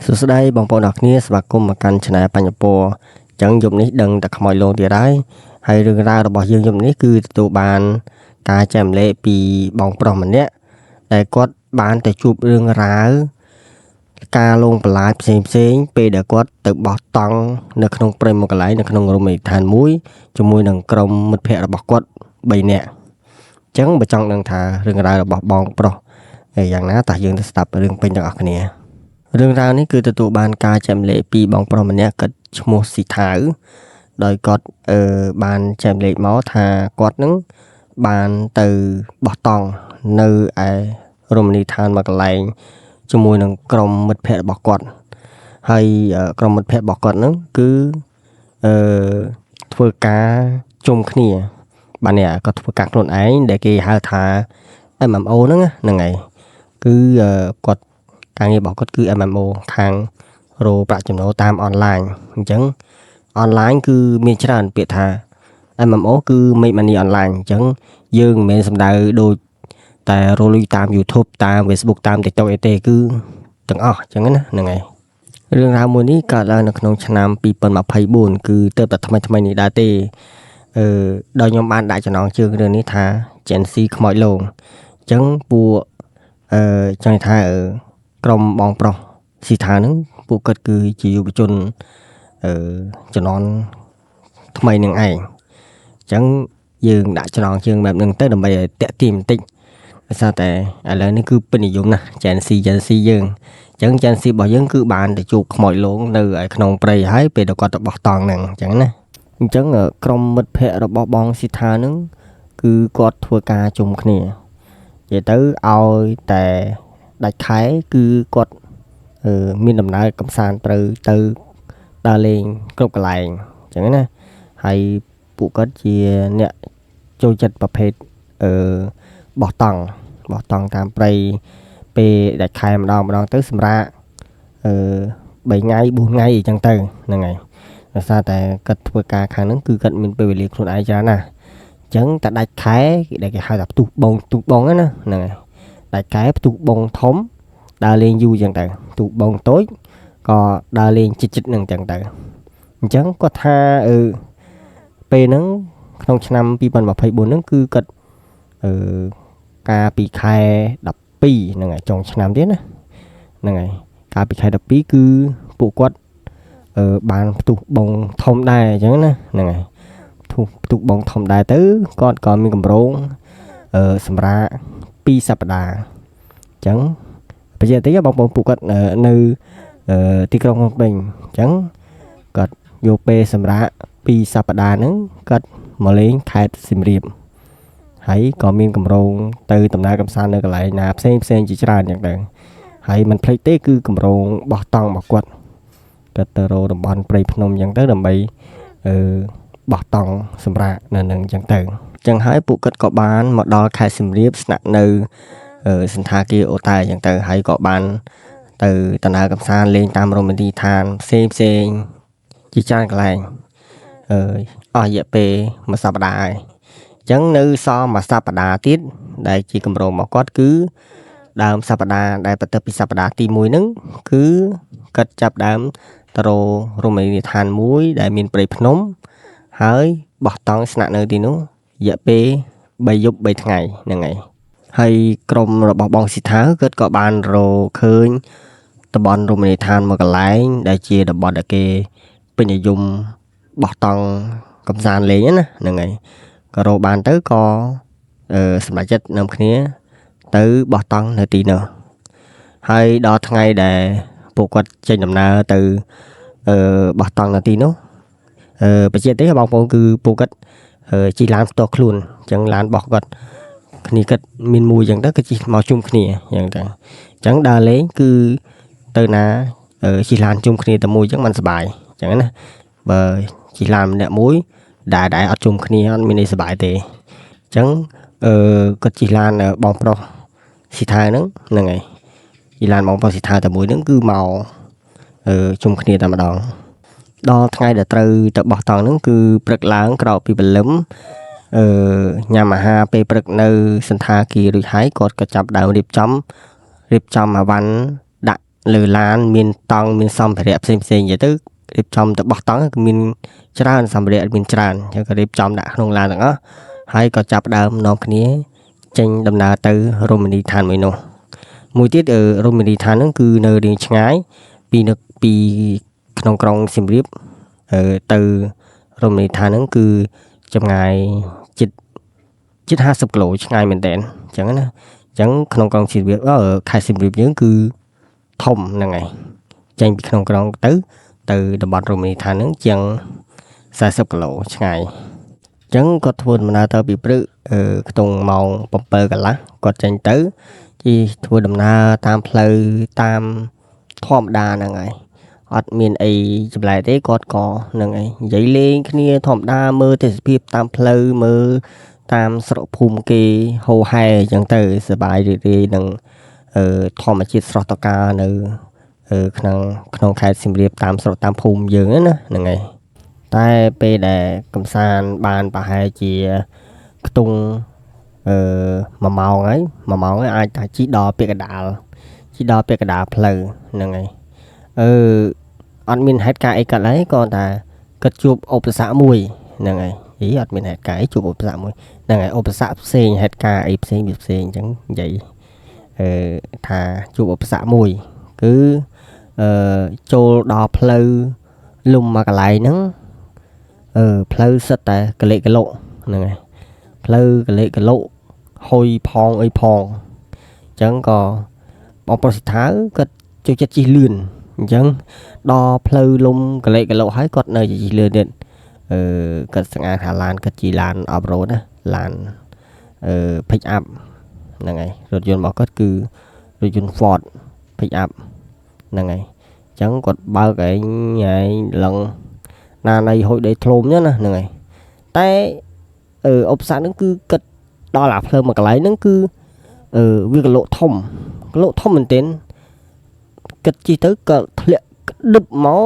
សួស្តីបងប្អូនអរគ្នាស្វាគមន៍មកកាន់ Channel បញ្ញពណ៌អញ្ចឹងយប់នេះដឹងតែខ្មោចលងទៀតហើយហើយរឿងរ៉ាវរបស់យើងយប់នេះគឺទទួលបានការចែករំលែកពីបងប្រុសម្នាក់ដែលគាត់បានទៅជួបរឿងរ៉ាវការលងបន្លាចផ្សេងផ្សេងៗពេលដែលគាត់ទៅបោះតង់នៅក្នុងព្រៃមួយកន្លែងនៅក្នុងរមណីយដ្ឋានមួយជាមួយនឹងក្រុមមិត្តភ័ក្តិរបស់គាត់3នាក់អញ្ចឹងបើចង់ដឹងថារឿងរ៉ាវរបស់បងប្រុសឯយ៉ាងណាតោះយើងទៅស្ដាប់រឿងពេញទាំងអស់គ្នា រឿងរ៉ាវនេះគឺទទួលបានការចែករំលែកពីបងប្រុសម្នាក់គាត់ឈ្មោះស៊ីថៅដោយគាត់បានចែករំលែកមកថាគាត់នឹងបានទៅបោះតង់នៅឯរមណីយដ្ឋានមួយកន្លែងជាមួយនឹងក្រុមមិត្តភ័ក្តិរបស់គាត់ហើយក្រុមមិត្តភ័ក្តិរបស់គាត់ហ្នឹងគឺអឺធ្វើការជុំគ្នាបាទនេះគាត់ធ្វើការខ្លួនឯងដែលគេហៅថា MMO ហ្នឹងណាហ្នឹងហើយគឺគាត់ ការងាររបស់គាត់គឺ MMO ខាងរកប្រាក់ចំណូលតាមអនឡាញអញ្ចឹងអនឡាញគឺមានច្រើនពាក្យថា MMO គឺ Make Money Online អញ្ចឹងយើងមិនមែនសំដៅដូចតែរកលុយតាម YouTube តាម Facebook តាម TikTok អីទេគឺទាំងអស់អញ្ចឹងណាហ្នឹងហើយរឿងរ៉ាវមួយនេះកើតឡើងនៅក្នុងឆ្នាំ2024គឺទើបតែថ្មីថ្មីៗនេះដែរទេអឺដោយខ្ញុំបានដាក់ចំណងជើងរឿងនេះថា Gen Z ខ្មោចលងអញ្ចឹងពួកអឺចង់ថាក្រុមបងប្រុសស៊ីថាហ្នឹងពួកគាត់គឺជាយុវជនអឺជំនាន់ថ្មីនឹងឯងអញ្ចឹងយើងដាក់ចំណងជើងបែបហ្នឹងទៅដើម្បីឲ្យតាក់ទាញបន្តិចដោយសារតែឥឡូវនេះគឺពេញនិយមណាស់ Gen Z Gen Z យើងអញ្ចឹង Gen Z របស់យើងគឺបានទៅជួបខ្មោចលងនៅឯក្នុងព្រៃហើយពេលដែលគាត់ទៅបោះតង់ហ្នឹងអញ្ចឹងណាអញ្ចឹងក្រុមមិត្តភ័ក្តិរបស់បងស៊ីថាហ្នឹងគឺគាត់ធ្វើការជុំគ្នានិយាយទៅឲ្យតែដាច់ខែគឺគាត់មានដំណើរកំសាន្តត្រូវទៅដើរលេងគ្រប់កន្លែងអញ្ចឹងណាហើយពួកគាត់ជាអ្នកចូលចិត្តប្រភេទអឺបោះតង់បោះតង់តាមព្រៃពេលដាច់ខែម្ដងម្ដងទៅសម្រាប់អឺ3ថ្ងៃ4ថ្ងៃអីចឹងទៅហ្នឹងហើយដោយសារតែគាត់ធ្វើការខាងហ្នឹងគឺគាត់មានពេលវេលាខ្លួនឯងច្រើនណាស់អញ្ចឹងតែដាច់ខែដែលគេហៅថាផ្ទុះបងផ្ទុះបងហ្នឹងណាហ្នឹងហើយដាច់ខែផ្ទុះបងធំដើរលេងយូរចឹងទៅផ្ទុះបងតូចក៏ដើរលេងជិតជិតហ្នឹងចឹងទៅអញ្ចឹងគាត់ថាអឺពេលហ្នឹងក្នុងឆ្នាំ2024ហ្នឹងគឺគាត់អឺកាលពីខែ12ហ្នឹងហើយចុងឆ្នាំទៀតណាហ្នឹងហើយកាលពីខែ12គឺពួកគាត់បានផ្ទុះបងធំដែរអញ្ចឹងណាហ្នឹងហើយផ្ទុះបងធំដែរទៅគាត់ក៏មានកម្រងសម្រាប់2សប្តាហ៍អញ្ចឹងបច្ចេកទេសបងប្អូនពួកគាត់នៅទីក្រុងភ្នំពេញអញ្ចឹងគាត់យកពេលសម្រាប់2សប្តាហ៍ហ្នឹងគាត់មកលេងខេត្តសៀមរាបហើយក៏មានកម្រងទៅដំណើរកម្សាន្តនៅកន្លែងណាផ្សេងផ្សេងជាច្រើនអញ្ចឹងទៅហើយមិនភ្លេចទេគឺកម្រងបោះតង់របស់គាត់គាត់ទៅរកតំបន់ព្រៃភ្នំអញ្ចឹងទៅដើម្បីអឺបោះតង់សម្រាប់នៅនឹងអញ្ចឹងទៅអញ្ចឹងហើយពួកគាត់ក៏បានមកដល់ខេត្តសៀមរាបស្នាក់នៅសន្តាគារអូតែលអញ្ចឹងទៅហើយក៏បានទៅដំណើរកម្សាន្តលេងតាមរមណីយដ្ឋានផ្សេងផ្សេងជាច្រើនកន្លែងអឺអស់រយៈពេលមួយសប្តាហ៍ហើយអញ្ចឹងនៅសល់មួយសប្តាហ៍ទៀតដែលជាកម្រងរបស់គាត់គឺដើមសប្តាហ៍ដែលបន្ទាប់ពីសប្តាហ៍ទី1ហ្នឹងគឺគាត់ចាប់ដើមទៅរករមណីយដ្ឋានមួយដែលមានព្រៃភ្នំហើយបោះតង់ស្នាក់នៅទីនោះរយៈពេល3យប់3ថ្ងៃហ្នឹងហើយហើយក្រុមរបស់បងស៊ីថាគាត់ក៏បានរកឃើញតំបន់រមណីយដ្ឋានមួយកន្លែងដែលជាតំបន់ដែលគេពេញនិយមបោះតង់កម្សាន្តលេងណាហ្នឹងហើយក៏រកបានទៅក៏សម្រេចចិត្តនាំគ្នាទៅបោះតង់នៅទីនោះហើយដល់ថ្ងៃដែលពួកគាត់ចេញដំណើរទៅបោះតង់នៅទីនោះបច្ចេកទេសបងប្អូនគឺពួកគាត់ជិះឡានផ្ទាល់ខ្លួនអញ្ចឹងឡានរបស់គាត់គ្នាគាត់មានមួយអញ្ចឹងទៅគឺជិះមកជុំគ្នាអញ្ចឹងទៅអញ្ចឹងដើរលេងគឺទៅណាជិះឡានជុំគ្នាតែមួយអញ្ចឹងมันសប្បាយអញ្ចឹងណាបើជិះឡានម្នាក់មួយដែលអត់ជុំគ្នាអត់មានអីសប្បាយទេអញ្ចឹងគាត់ជិះឡានបងប្រុសស៊ីថៅហ្នឹងហ្នឹងហើយជិះឡានបងប្រុសស៊ីថៅតែមួយហ្នឹងគឺមកជុំគ្នាតែម្ដងដល់ថ្ងៃដែលត្រូវទៅបោះតង់ហ្នឹងគឺព្រឹកឡើងក្រោកពីព្រលឹមញ៉ាំអាហារពេលព្រឹកនៅសន្តាគាររួចហើយគាត់ក៏ចាប់ដើមរៀបចំអវ៉ាន់ដាក់ លើឡានមានតង់មានសម្ភារៈផ្សេងផ្សេងនិយាយទៅរៀបចំទៅបោះតង់គឺមានច្រើនសម្ភារៈមានច្រើនអញ្ចឹងក៏រៀបចំដាក់ក្នុងឡានទាំងអស់ហើយក៏ចាប់ផ្ដើមនាំគ្នាចេញដំណើរទៅរមណីយដ្ឋានមួយនោះមួយទៀតរមណីយដ្ឋានហ្នឹងគឺនៅរៀងឆ្ងាយពីនៅពីក្នុងក្រុងសៀមរាបទៅរមណីយដ្ឋានហ្នឹងគឺចម្ងាយជិតជិត50គីឡូឆ្ងាយមែនតើអញ្ចឹងណាអញ្ចឹងក្នុងក្រុងសៀមរាបខេត្តសៀមរាបយើងគឺធំហ្នឹងហើយចេញពីក្នុងក្រុងទៅទៅតំបន់រមណីយដ្ឋានហ្នឹងជាង40គីឡូឆ្ងាយអញ្ចឹងគាត់ធ្វើដំណើរទៅពីព្រឹកខ្ទង់ម៉ោង7កន្លះគាត់ចេញទៅជិះធ្វើដំណើរតាមផ្លូវតាមធម្មតាហ្នឹងហើយអត់មានអីចម្លែកទេគាត់ក៏ហ្នឹងហើយនិយាយលេងគ្នាធម្មតាមើលទេសភាពតាមផ្លូវមើលតាមស្រុកភូមិគេហូហែអញ្ចឹងទៅសប្បាយរីករាយនឹងធម្មជាតិស្រស់ត្រកាលនៅក្នុងក្នុងខេត្តសៀមរាបតាមស្រុកតាមភូមិយើងណាហ្នឹងហើយតែពេលដែលកំសាន្តបានប្រហែលជាខ្ទង់1ម៉ោងហើយ1ម៉ោងហើយអាចថាជិះដល់ពាក់កណ្ដាលជិះដល់ពាក់កណ្ដាលផ្លូវហ្នឹងហើយអឺអត់មានហេតុការណ៍អីកើតឡើយគ្រាន់តែគិតជួបឧបសគ្គមួយហ្នឹងហើយអីអត់មានហេតុការណ៍អីជួបឧបសគ្គមួយហ្នឹងហើយឧបសគ្គផ្សេងហេតុការណ៍អីផ្សេងវាផ្សេងអញ្ចឹងនិយាយថាជួបឧបសគ្គមួយគឺចូលដល់ផ្លូវលំមកកន្លែងហ្នឹងផ្លូវសិតតែកលេកលុហ្នឹងហើយផ្លូវកលេកលុហុយផងអីផងអញ្ចឹងក៏បងប្រុសសិដ្ឋាគាត់ចូលចិត្តជិះលឿនអញ្ចឹងដល់ផ្លូវលំកលេកលុហើយគាត់នៅជិះលឿនទៀតគាត់សង្អាថាឡានគាត់ជិះឡានអបរ៉ូតណាឡានpick up ហ្នឹងហើយរថយន្តរបស់គាត់គឺរថយន្ត Ford pick up ហ្នឹងហើយអញ្ចឹងគាត់បើកឯងឯងឡើងណាណៃហុយដីធ្លុំចឹងណាហ្នឹងហើយតែឧបសគ្គហ្នឹងគឺគិតដល់អាផ្លូវមួយកន្លែងហ្នឹងគឺវាកលុធំកលុធំមែនទែនគិតជិះទៅក៏ធ្លាក់ក្ដឹបមក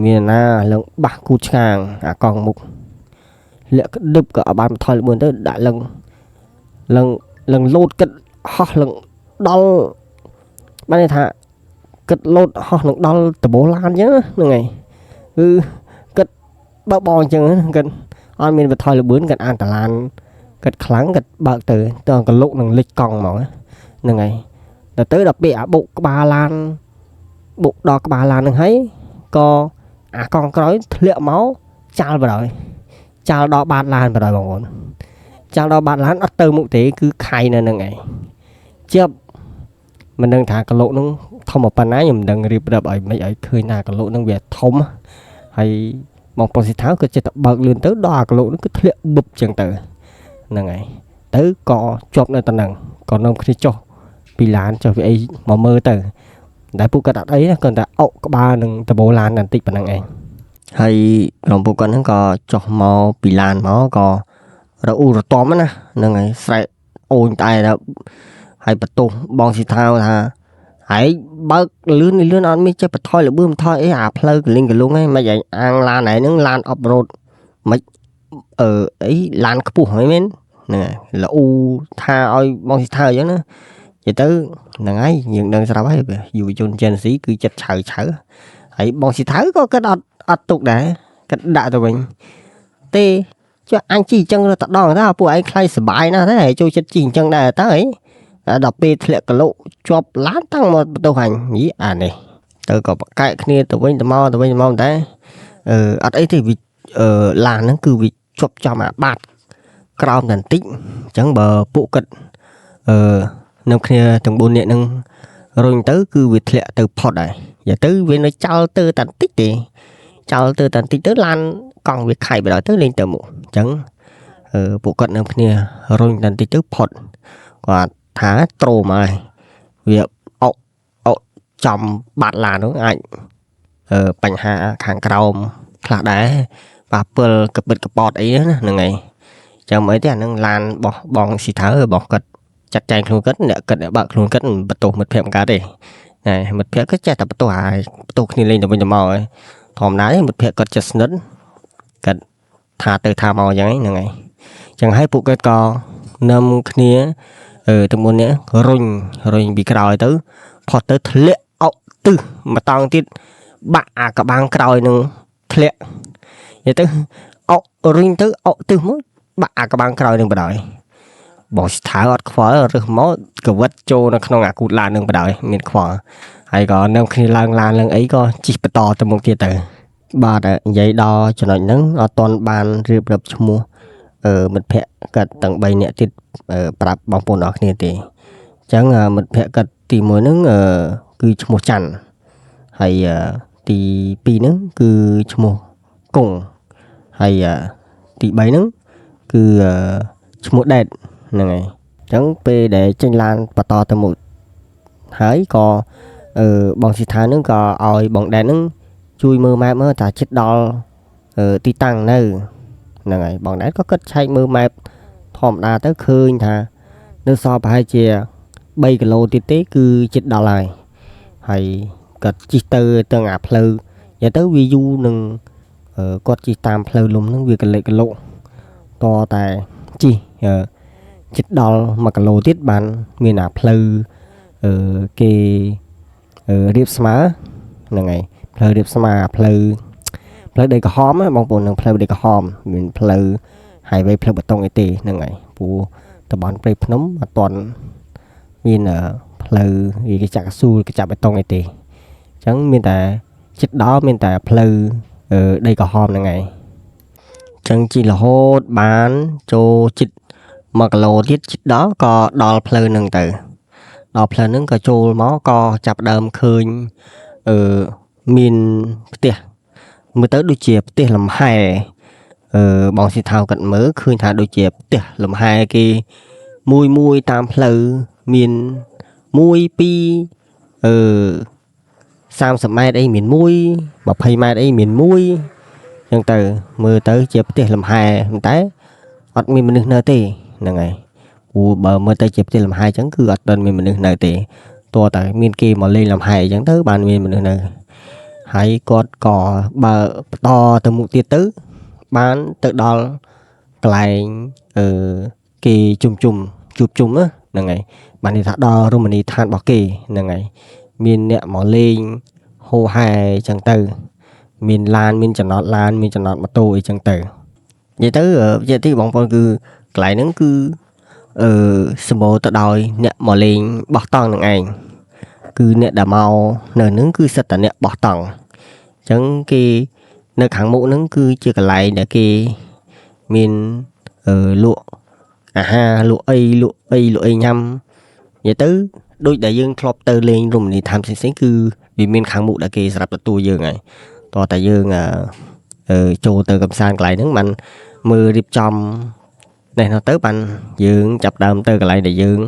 មានណាឡើងបាសគូតឆ្កាងអាកង់មុខលាក់ក្ដឹបក៏អត់បានបន្ថយល្បឿនទៅដាក់ឡើងឡើងឡើងលោតគិតហោះឡើងដល់បានន័យថាគិតលោតហោះនឹងដល់ដបូឡានអញ្ចឹងហ្នឹងហើយគឺគិតបើកបអញ្ចឹងគិតអត់មានបន្ថយល្បឿនគិតអានតាឡានគិតខ្លាំងគិតបើកទៅតកលុកនឹងលិចកង់ហ្មងហ្នឹងហើយដល់ទៅដល់ពេលអាបុកក្បាលឡានបុកដល់ក្បាលឡានហ្នឹងហើយក៏អាកង់ក្រោយធ្លាក់មកចាល់បណ្ដោយចាល់ដល់បាតឡានបណ្ដោយបងប្អូនចាល់ដល់បាតឡានអត់ទៅមុខទេគឺខៃនៅហ្នឹងឯងជាប់មិនដឹងថាកលុកហ្នឹងធំប៉ុណ្ណាខ្ញុំមិនដឹងរៀបរាប់ឲ្យមិនឲ្យឃើញថាកលុកហ្នឹងវាធំហើយបងប្រុសសិដ្ឋាក៏ចិត្តតែបើកលឿនទៅដល់អាកលុកហ្នឹងគឺធ្លាក់បឹបចឹងទៅហ្នឹងហើយទៅក៏ជាប់នៅតំណឹងក៏នាំគ្នាចុះពីឡានចុះពីអីមកមើលទៅតែពួកគាត់អត់អីណាគាត់តែអុកក្បាលនឹងដបូឡានបន្តិចប៉ុណ្ណឹងឯងហើយក្រុមពួកគាត់ហ្នឹងក៏ចុះមកពីឡានមកក៏រអ៊ូរទាំណាហ្នឹងហើយស្រែកអូញតែដល់ហើយបន្ទោសបងស៊ីថាថាហើយបើកលឿនលឿនអត់មានចេះបន្ថយល្បឿនបន្ថយអីអាផ្លូវកលិងកលុងហ្នឹងមិនឯងអាងឡានឯហ្នឹងឡានអបរ៉ូតមិនអីឡានខ្ពស់ហ្នឹងមែនហ្នឹងហើយលអ៊ូថាឲ្យបងស៊ីថាអញ្ចឹងណានិយាយទៅហ្នឹងហើយយើងដឹងស្រាប់ហើយយុវជន Gen Z គឺចិត្តឆៅឆៅហើយបងស៊ីថៅក៏គាត់អត់ទុកដែរគាត់ដាក់ទៅវិញទេចុះអញជិះអញ្ចឹងទៅដងតើពួកឯងខ្លាយសបាយណាស់ទេចូលចិត្តជិះអញ្ចឹងដែរតើអីដល់ពេលធ្លាក់កលុជាប់ឡានតាំងមកបន្ទោសអញយីអានេះទៅក៏បកែកគ្នាទៅវិញទៅមកទៅវិញទៅមកតែអត់អីទេវាឡានហ្នឹងគឺវាជាប់ចំអាបាតក្រោមតែបន្តិចអញ្ចឹងបើពួកគាត់នៅគ្នាទាំង4នាក់ហ្នឹងរុញទៅគឺវាធ្លាក់ទៅផុតហើយនិយាយទៅវានៅចោលទៅតែបន្តិចទេចោលទៅតែបន្តិចទៅឡានកង់វាខៃបណ្ដោយទៅលេងទៅមុខអញ្ចឹងពួកគាត់នៅគ្នារុញតែបន្តិចទៅផុតគាត់ថាត្រូមហើយវាអុកអុកចំបាត់ឡានហ្នឹងអាចបញ្ហាខាងក្រោមខ្លះដែរប៉ះពិលកពិតកពតអីណាហ្នឹងហើយចាំអីទេអាហ្នឹងឡានរបស់បងស៊ីថៅរបស់គាត់ចាត់ចែងខ្លួនគាត់អ្នកគាត់អ្នកបើកខ្លួនគាត់បន្ទោសមិត្តភក្តិមិនកើតទេណែមិត្តភក្តិគាត់ចេះតែបន្ទោសហើយបន្ទោសគ្នាលេងទៅវិញទៅមកហើយធម្មតាទេមិត្តភក្តិគាត់ចេះស្និទ្ធគាត់ថាទៅថាមកអញ្ចឹងហ្នឹងហើយអញ្ចឹងហើយពួកគាត់ក៏នឹមគ្នាទាំង4នាក់រុញពីក្រោយទៅផុតទៅធ្លាក់អុក ទឹះមកតង់ទៀតបាក់អាកបាំងក្រោយនឹងធ្លាក់និយាយទៅអុករុញទៅអុកទឹះមកបាក់អាកបាំងក្រោយនឹងបដ ாய் បងស្ថើអត់ខ្វល់រើសមកកវិតចូលនៅក្នុងអាគូតឡាននឹងបដ ாய் មានខ្វល់ហើយក៏នឹមគ្នាឡើងឡានឡើងអីក៏ជិះបន្តទៅមុខទៀតទៅបាទនិយាយដល់ចំណុចហ្នឹងអត់ទាន់បានរៀបរាប់ឈ្មោះអឺមិត្តភ័ក្តិគាត់ទាំង3នាក់ទៀតប្រាប់បងប្អូនអរគ្នាទេអញ្ចឹងមិត្តភ័ក្តិគាត់ទី1ហ្នឹងគឺឈ្មោះច័ន្ទហើយទី2ហ្នឹងគឺឈ្មោះគង់ហើយទី3ហ្នឹងគឺឈ្មោះដេតហ្នឹងហើយអញ្ចឹងពេលដែលចេញឡានបន្តទៅមុខហើយក៏អឺបងស៊ីថានឹងក៏ឲ្យបងដែតនឹងជួយមើល map មើលថាចិត្តដល់ទីតាំងនៅហ្នឹងហើយបងដែតក៏គិតឆែកមើល map ធម្មតាទៅឃើញថានៅសល់ប្រហែលជា3គីឡូទៀតទេគឺចិត្តដល់ហើយហើយគាត់ជិះទៅទាំងអាផ្លូវនិយាយទៅវាយូរនឹងគាត់ជិះតាមផ្លូវលំហ្នឹងវាកលិកកលុកតតែជិះចិត្តដល់1គីឡូទៀតបានមានអាផ្លូវអឺគេរៀបស្មើហ្នឹងហើយផ្លូវរៀបស្មើផ្លូវផ្លូវដីក្រហមណាបងប្អូននឹងផ្លូវដីក្រហមមានផ្លូវ highway ផ្លូវបេតុងអីទេហ្នឹងហើយព្រោះតំបន់ព្រៃភ្នំអត់ទាន់មានផ្លូវគេចាក់កស៊ូលគេចាក់បេតុងអីទេអញ្ចឹងមានតែចិត្តដល់មានតែផ្លូវដីក្រហមហ្នឹងឯងអញ្ចឹងជិះរហូតបានចូលចិត្ត1គីឡូទៀតចិត្តដល់ក៏ដល់ផ្លូវហ្នឹងទៅដល់ផ្លូវហ្នឹងក៏ចូលមកក៏ចាប់ដើមឃើញអឺមានផ្ទះមើលទៅដូចជាផ្ទះលំហែអឺបងស៊ីថៅគាត់មើលឃើញថាដូចជាផ្ទះលំហែគេមួយមួយតាមផ្លូវមាន1 2អឺ30ម៉ែត្រអីមានមួយ20ម៉ែត្រអីមានមួយអញ្ចឹងទៅមើលទៅជាផ្ទះលំហែតែអត់មានមនុស្សនៅទេហ្នឹងហើយព្រោះបើមើលទៅជាផ្ទះលំហែអញ្ចឹងគឺអត់ទាន់មានមនុស្សនៅទេតើតែមានគេមកលេងលំហែអញ្ចឹងទៅបានមានមនុស្សនៅហើយគាត់ក៏បើបន្តទៅមុខទៀតទៅបានទៅដល់កន្លែងអឺគេជុំជុំជួបជុំណាហ្នឹងហើយបានន័យថាដល់រមណីយដ្ឋានរបស់គេហ្នឹងហើយមានអ្នកមកលេងហូហែអញ្ចឹងទៅមានឡានមានចំណតឡានមានចំណតម៉ូតូអីចឹងទៅនិយាយទៅនិយាយទីបងប្អូនគឺកន្លែងហ្នឹងគឺអឺសម្បូរទៅដោយអ្នកមកលេងបោះតង់នឹងឯងគឺអ្នកដែលមកនៅហ្នឹងគឺសិតតែអ្នកបោះតង់អញ្ចឹងគេនៅខាងមុខហ្នឹងគឺជាកន្លែងដែលគេមានអឺលក់អាហារលក់អីលក់អីលក់អីញ៉ាំនិយាយទៅដូចដែលយើងធ្លាប់ទៅលេងរមណីយដ្ឋានផ្សេងៗគឺវាមានខាងមុខដែលគេសម្រាប់ទទួលយើងហើយតោះតែយើងអឺចូលទៅកំសាន្តកន្លែងហ្នឹងបានមើលរៀបចំនេះនោះទៅបានយើងចាប់ដើមទៅកន្លែងដែលយើង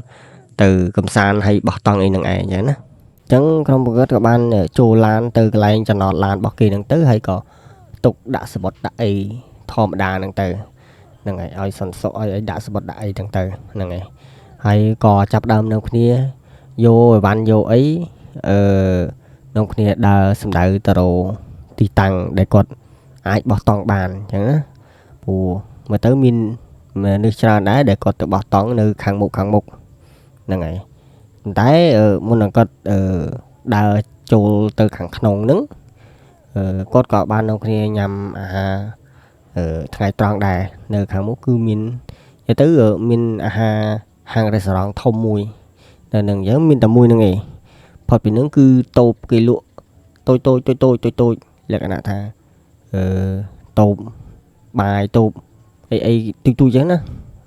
ទៅកំសាន្តហើយបោះតង់អីហ្នឹងឯងអញ្ចឹងណាអញ្ចឹងក្រុមប្រកួតក៏បានចូលឡានទៅកន្លែងចំណតឡានរបស់គេហ្នឹងទៅហើយក៏ទុកដាក់សបុតដាក់អីធម្មតាហ្នឹងទៅហ្នឹងហើយឲ្យសន្សុឲ្យដាក់សបុតដាក់អីហ្នឹងទៅហ្នឹងហើយហើយក៏ចាប់ដើមនៅគ្នាយកអីវ៉ាន់យកអីអឺនៅគ្នាដើរសម្ដៅទៅរកទីតាំងដែលគាត់អាចបោះតង់បានអញ្ចឹងណាព្រោះមើលទៅមានមនុស្សច្រើនដែរដែលគាត់ទៅបោះតង់នៅខាងមុខខាងមុខហ្នឹងហើយប៉ុន្តែមុននឹងគាត់អឺដើរចូលទៅខាងក្នុងហ្នឹងគាត់ក៏បាននៅគ្នាញ៉ាំអាហារអឺថ្ងៃត្រង់ដែរនៅខាងមុខគឺមាននិយាយទៅមានអាហារហាងរេស្តូរ៉ង់ធំមួយនៅនឹងអញ្ចឹងមានតែមួយហ្នឹងឯងផុតពីហ្នឹងគឺតូបគេលក់តូចតូចតូចតូចតូចតូចលក្ខណៈថាអឺតូបបាយតូបអីអីទូចទូចអញ្ចឹងណា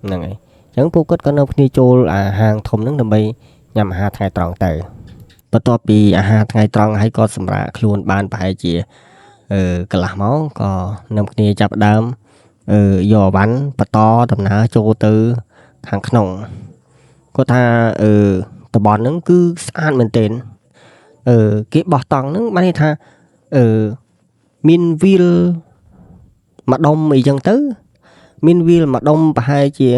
ហ្នឹងហើយអញ្ចឹងពួកគាត់ក៏នៅគ្នាចូលអាហាងធំហ្នឹងដើម្បីញ៉ាំអាហារថ្ងៃត្រង់ទៅបន្ទាប់ពីអាហារថ្ងៃត្រង់ហើយគាត់សម្រាកខ្លួនបានប្រហែលជាអឺកន្លះម៉ោងក៏នាំគ្នាចាប់ដើមអឺយកអវ៉ាន់បន្តដំណើរចូលទៅខាងក្នុងគាត់ថាអឺតំបន់ហ្នឹងគឺស្អាតមែនទែនអឺគេបោះតង់ហ្នឹងបានន័យថាអឺមានវាលមួយដុំអីចឹងទៅមានវាលមួយដុំប្រហែលជា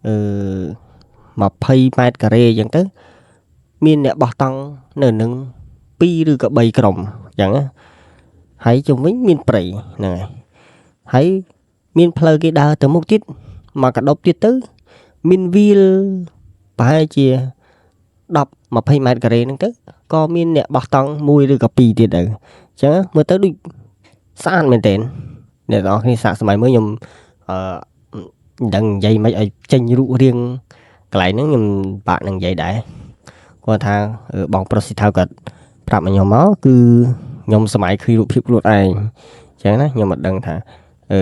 អឺ20ម៉ែត្រការ៉េអញ្ចឹងទៅមានអ្នកបោះតង់នៅនឹង2ឬក៏3ក្រុមអញ្ចឹងណាហើយជុំវិញមានព្រៃហ្នឹងហើយហើយមានផ្លូវគេដើរទៅមុខទៀតមកកដប់ទៀតទៅមានវាលប្រហែលជា10 20ម៉ែត្រការ៉េហ្នឹងទៅ ក៏មានអ្នកបោះតង់មួយឬក៏ពីរទៀតទៅអញ្ចឹងមើលទៅដូចស្អាតមែនទែនអ្នកទាំងអស់គ្នាសាកសម័យមើលខ្ញុំអឺមិនដឹងនិយាយមិនឲ្យចេញរូបរាងកន្លែងហ្នឹងខ្ញុំបាក់នឹងនិយាយដែរគាត់ថាបងប្រុសស៊ីថៅគាត់ប្រាប់មកខ្ញុំមកគឺខ្ញុំសម័យឃើញរូបភាពខ្លួនឯងអញ្ចឹងណាខ្ញុំមិនដឹងថាអឺ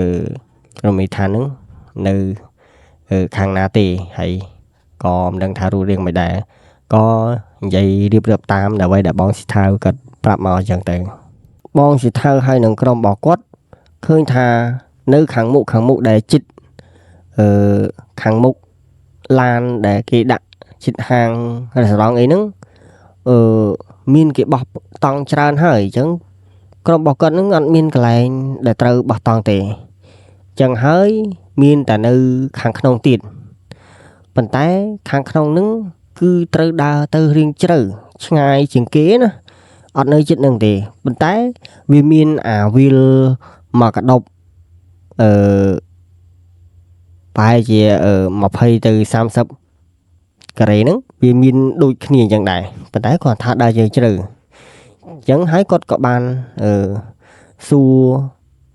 រមណីយដ្ឋានហ្នឹងនៅខាងណាទេហើយក៏មិនដឹងថារូបរាងមិនដែរក៏និយាយរៀបរាប់តាមអ្វីដែលបងស៊ីថៅគាត់ប្រាប់មកអញ្ចឹងទៅបងស៊ីថៅហើយនឹងក្រុមរបស់គាត់ឃើញថានៅខាងមុខខាងមុខដែលជិតអឺខាងមុខឡានដែលគេដាក់ជិតហាងរេស្តូរ៉ង់អីហ្នឹងអឺមានគេបោះតង់ច្រើនហើយអញ្ចឹងក្រុមរបស់គាត់ហ្នឹងអត់មានកន្លែងដែលត្រូវបោះតង់ទេអញ្ចឹងហើយមានតែនៅខាងក្នុងទៀតប៉ុន្តែខាងក្នុងហ្នឹងគឺត្រូវដើរទៅរៀងជ្រៅឆ្ងាយជាងគេណាអត់នៅជិតនឹងទេប៉ុន្តែវាមានអាវីលមកកដប់អឺប្រហែលជា20ទៅ30ការ៉េហ្នឹងវាមានដូចគ្នាអញ្ចឹងដែរប៉ុន្តែគាត់ថាដើរយើងជ្រៅអញ្ចឹងហើយគាត់ក៏បានអឺសួរ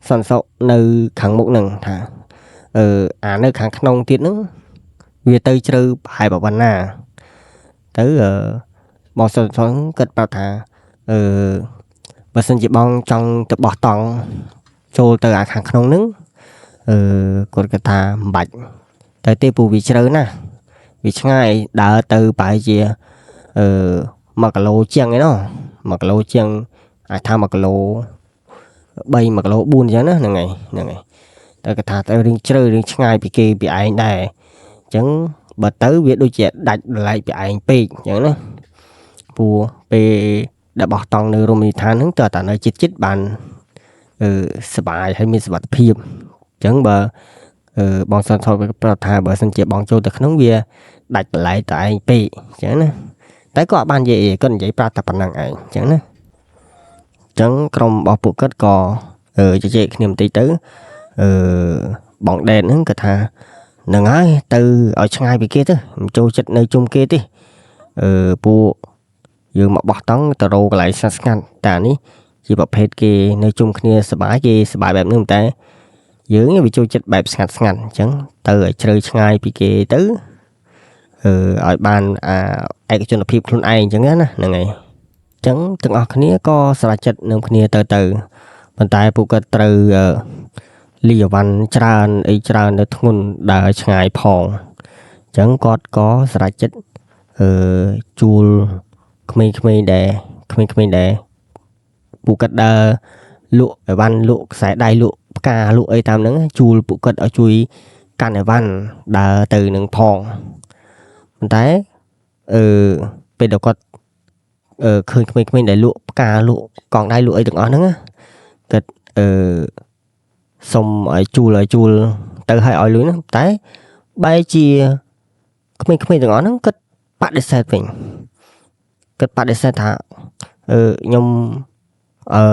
សន្សុនៅខាងមុខហ្នឹងថាអឺអានៅខាងក្នុងទៀតហ្នឹងវាទៅជ្រៅប្រហែលប៉ុណ្ណាទៅអឺបងសន្សុគាត់ប្រាប់ថាអឺបើសិនជាបងចង់ទៅបោះតង់ចូលទៅអាខាងក្នុងហ្នឹងអឺគាត់គាត់ថាមិនបាច់ទៅទេព្រោះវាជ្រៅណាស់វាឆ្ងាយដើរទៅប្រហែលជាអឺ1គីឡូជាងឯណោះ1គីឡូជាងអាចថា1គីឡូ3 1គីឡូ4អញ្ចឹងណាហ្នឹងហើយហ្នឹងហើយតែគាត់ថាទៅរឿងជ្រៅរឿងឆ្ងាយពីគេពីឯងដែរអញ្ចឹងបើទៅវាដូចជាដាច់ដライពីឯងពេកអញ្ចឹងណាព្រោះពេលដែលបោះតង់នៅរមណីយដ្ឋានហ្នឹងតើតានៅជិតៗបានអឺសប្បាយហើយមានសុវត្ថិភាពអញ្ចឹងបើអឺបងសនថតប្រាប់ថាបើសិនជាបងចូលទៅក្នុងវាដាច់បន្លែតឯងពេកអញ្ចឹងណាតែក៏អត់បាននិយាយអីគាត់និយាយប្រាប់តែប៉ុណ្្នឹងឯងអញ្ចឹងណាអញ្ចឹងក្រុមរបស់ពួកគាត់ក៏ជជែកគ្នាបន្តិចទៅអឺបងដេតហ្នឹងគាត់ថាហ្នឹងហើយទៅឲ្យឆ្ងាយពីគេទៅមិនចូលចិត្តនៅជុំគេទេអឺពួកយើងមកបោះតង់ទៅរកកន្លែងស្ងាត់ស្ងាត់តែនេះជាប្រភេទគេនៅជុំគ្នាសប្បាយគេសប្បាយបែបហ្នឹងតែយើងវាចូលចិត្តបែបស្ងាត់ស្ងាត់អញ្ចឹងទៅឲ្យជ្រៅឆ្ងាយពីគេទៅអឺឲ្យបានអាឯកជនភាពខ្លួនឯងអញ្ចឹងណាហ្នឹងហើយអញ្ចឹងទាំងអស់គ្នាក៏សម្រេចចិត្តនឹងគ្នាទៅទៅប៉ុន្តែពួកគាត់ត្រូវលីអវ៉ាន់ច្រើនអីច្រើននៅធ្ងន់ដើរឆ្ងាយផងអញ្ចឹងគាត់ក៏សម្រេចចិត្តអឺជួលក្មេងៗដែរក្មេងៗដែរពួកគាត់ដើរលក់អីវ៉ាន់លក់ខ្សែដៃលក់ផ្កាលក់អីតាមហ្នឹងជួលពួកគាត់ឲ្យជួយកាន់អីវ៉ាន់ដើរទៅនឹងផងប៉ុន្តែអឺពេលដែលគាត់អឺឃើញក្មេងៗដែលលក់ផ្កាលក់កងដៃលក់អីទាំងអស់ហ្នឹងគាត់អឺសុំឲ្យជួលទៅឲ្យឲ្យលុយហ្នឹងតែបែរជាក្មេងៗទាំងអស់ហ្នឹងគាត់បដិសេធវិញគាត់បដិសេធថាអឺខ្ញុំអឺ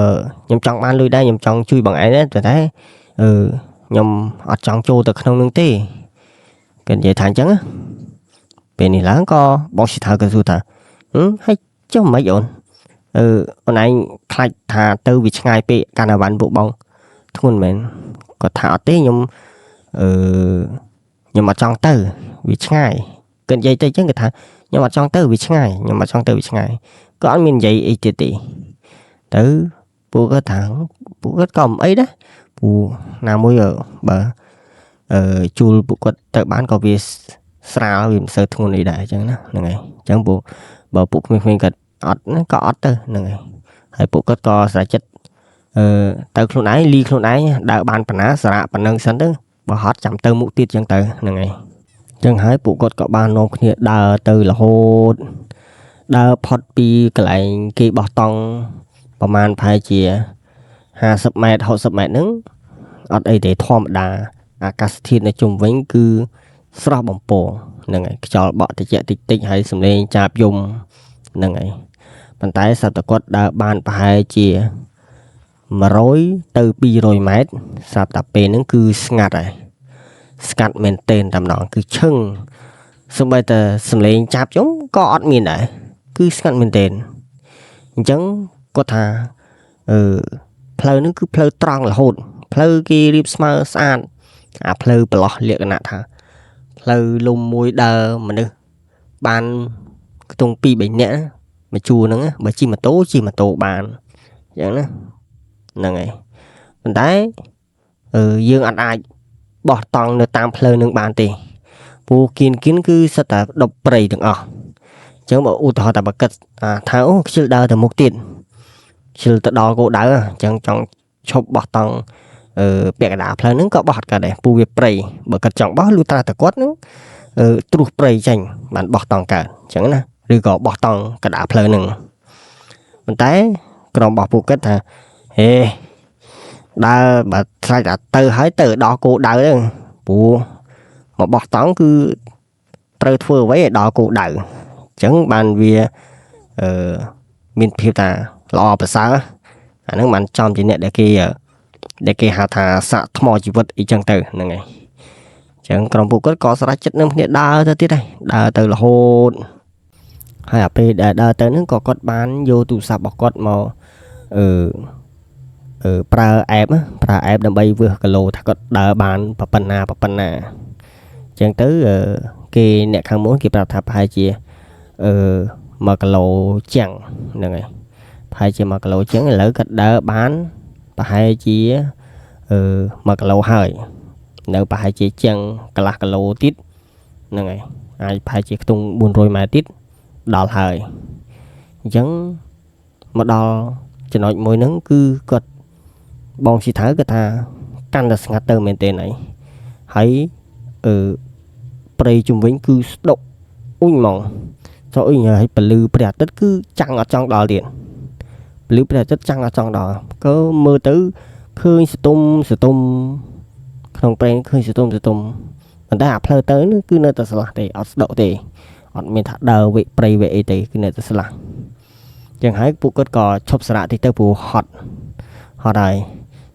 ខ្ញុំចង់បានលុយដែរខ្ញុំចង់ជួយបងឯងដែរតែអឺខ្ញុំអត់ចង់ចូលទៅក្នុងនឹងទេគាត់និយាយថាអញ្ចឹងពេលនេះឡើងក៏បងស៊ីថៅក៏សួរថាហើយចុះមិនអូនអឺអូនឯងខ្លាចថាទៅវាឆ្ងាយពេកកាន់អវ៉ាន់ពួកបងធ្ងន់មែនគាត់ថាអត់ទេខ្ញុំអឺខ្ញុំអត់ចង់ទៅវាឆ្ងាយគាត់និយាយទៅអញ្ចឹងគាត់ថាខ្ញុំអត់ចង់ទៅវាឆ្ងាយខ្ញុំអត់ចង់ទៅវាឆ្ងាយក៏អត់មាននិយាយអីទៀតទេទៅពួកគាត់ថាពួកគាត់ក៏មិនអីដែរពូណាមួយបើអឺជួលពួកគាត់ទៅបានក៏វាស្រាលវាមិនសូវធ្ងន់អីដែរអញ្ចឹងណាហ្នឹងហើយអញ្ចឹងពួកបើពួកក្មេងៗគាត់អត់ណាក៏អត់ទៅហ្នឹងហើយហើយពួកគាត់ក៏ស្រេចចិត្តអឺទៅខ្លួនឯងលីខ្លួនឯងដើរបានប៉ុណ្ណាសារៈប៉ុណ្ណឹងសិនទៅបើហត់ចាំទៅមុខទៀតអញ្ចឹងទៅហ្នឹងហើយអញ្ចឹងហើយពួកគាត់ក៏បាននាំគ្នាដើរទៅរហូតដើរផុតពីកន្លែងគេបោះតង់ប្រហែលប្រហែលជា50ម៉ែត្រ60ម៉ែត្រហ្នឹងអត់អីទេធម្មតាអាកាសធាតុនៅជុំវិញគឺស្រស់បំពងហ្នឹងហើយខ្យល់បក់តិចតិចតិចហើយសំឡេងចាបយំហ្នឹងហើយប៉ុន្តែសត្វតគាត់ដើរបានប្រហែលជា100ទៅ200ម៉ែត្រស្រាប់តែពេលហ្នឹងគឺស្ងាត់ហើយស្ងាត់មែនទែនតែម្ដងគឺឈឹងសូម្បីតែសំឡេងចាប់យំក៏អត់មានដែរគឺស្ងាត់មែនទែន។ អញ្ចឹងគាត់ថាអឺផ្លូវហ្នឹងគឺផ្លូវត្រង់រហូតផ្លូវគេរៀបស្មើស្អាតអាផ្លូវប្រឡោះលក្ខណៈថាផ្លូវលំមួយដើរមនុស្សបានខ្ទង់2 3នាក់មួយជួរហ្នឹងបើជិះម៉ូតូជិះម៉ូតូបានអញ្ចឹងណាហ្នឹងហើយប៉ុន្តែយើងអត់អាចបោះតង់នៅតាមផ្លូវនឹងបានទេព្រោះគៀនគៀនគឺសិតតែដប់ព្រៃទាំងអស់អញ្ចឹងបើឧទាហរណ៍តែបើគិតថាអូខ្ជិលដើរទៅមុខទៀតខ្ជិលទៅដល់គោលដៅអញ្ចឹងចង់ឈប់បោះតង់ពាក់កណ្ដាលផ្លូវហ្នឹងក៏បោះអត់កើតដែរពូវាព្រៃបើគាត់ចង់បោះលុះត្រាតែគាត់ហ្នឹងត្រួសព្រៃចេញបានបោះតង់កើតអញ្ចឹងណាឬក៏បោះតង់កណ្ដាលផ្លូវហ្នឹងប៉ុន្តែក្រុមរបស់ពួកគាត់ថាហេដើរបើខ្លាចតែទៅហើយទៅដល់គោលដៅហ្នឹងព្រោះមកបោះតង់គឺត្រូវធ្វើអ្វីឲ្យដល់គោលដៅអញ្ចឹងបានវាអឺមានភាពថាល្អប្រសើរអាហ្នឹងបានចំជាអ្នកដែលគេហៅថាសាក់ថ្មជីវិតអីចឹងទៅហ្នឹងហើយអញ្ចឹងក្រុមពួកគាត់ក៏ស្រេចចិត្តនឹងគ្នាដើរទៅទៀតដែរដើរទៅរហូតហើយអាពេលដែលដើរទៅហ្នឹងក៏គាត់បានយកទូរស័ព្ទរបស់គាត់មកអឺអឺប្រើអេបប្រើអេបដើម្បីវើសគីឡូថាគាត់ដើរបានប៉ុណ្ណាប៉ុណ្ណាអញ្ចឹងទៅគេអ្នកខាងមុនគេប្រាប់ថាប្រហែលជា1គីឡូជាងហ្នឹងហើយប្រហែលជា1គីឡូជាងឥឡូវគាត់ដើរបានប្រហែលជា1គីឡូហើយនៅប្រហែលជាជាងកន្លះគីឡូទៀតហ្នឹងហើយអាចប្រហែលជាខ្ទង់400ម៉ែត្រទៀតដល់ហើយអញ្ចឹងមកដល់ចំណុចមួយហ្នឹងគឺគាត់បងស៊ីថៅគាត់ថាកាន់តែស្ងាត់ទៅមែនទេហើយហើយព្រៃជុំវិញគឺស្ដុកអ៊ុញហ្មងស្ដុកអ៊ុញហើយពលឺព្រះអាទិត្យគឺចាំងអត់ចង់ដល់ទៀតពលឺព្រះអាទិត្យចាំងអត់ចង់ដល់ក៏មើលទៅឃើញសតុំសតុំក្នុងព្រៃឃើញសតុំសតុំប៉ុន្តែអាផ្លូវទៅនេះគឺនៅតែស្លាស់ទេអត់ស្ដុកទេអត់មានថាដើរវិព្រៃវិអីទេគឺនៅតែស្លាស់ចឹងហើយពួកគាត់ក៏ឈប់សម្រាកតិចទៅព្រោះហត់ហើយ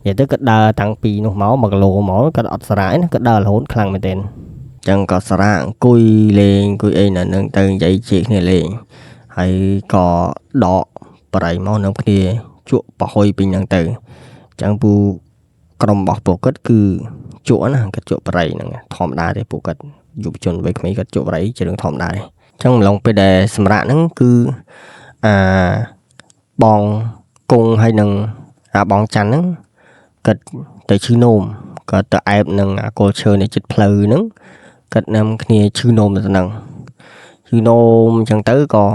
និយាយទៅគាត់ដើរតាំងពីនោះមក1គីឡូមកគាត់អត់សម្រាកណាគាត់ដើររហូតខ្លាំងមែនទែនចឹងក៏សម្រាកអង្គុយលេងអង្គុយអីនៅនឹងទៅនិយាយជែកគ្នាលេងហើយក៏ដកបរិយមកនៅគ្នាជក់ប្រហុយពីហ្នឹងទៅចឹងពូក្រុមរបស់ពួកគាត់គឺជក់ណាគាត់ជក់បរិយហ្នឹងធម្មតាទេពួកគាត់យុវជនវ័យក្មេងគាត់ជក់បរិយជារឿងធម្មតាទេចឹងម្លងពេលដែលសម្រាកហ្នឹងគឺអាបងគង់ហើយនឹងអាបងច័ន្ទហ្នឹងគាត់ទៅឈឺនោមគាត់ទៅអែបនឹងអាគល់ឈើនៅជិតផ្លូវហ្នឹងគាត់នាំគ្នាឈឺនោមទៅហ្នឹងឈឺនោមអញ្ចឹងទៅក៏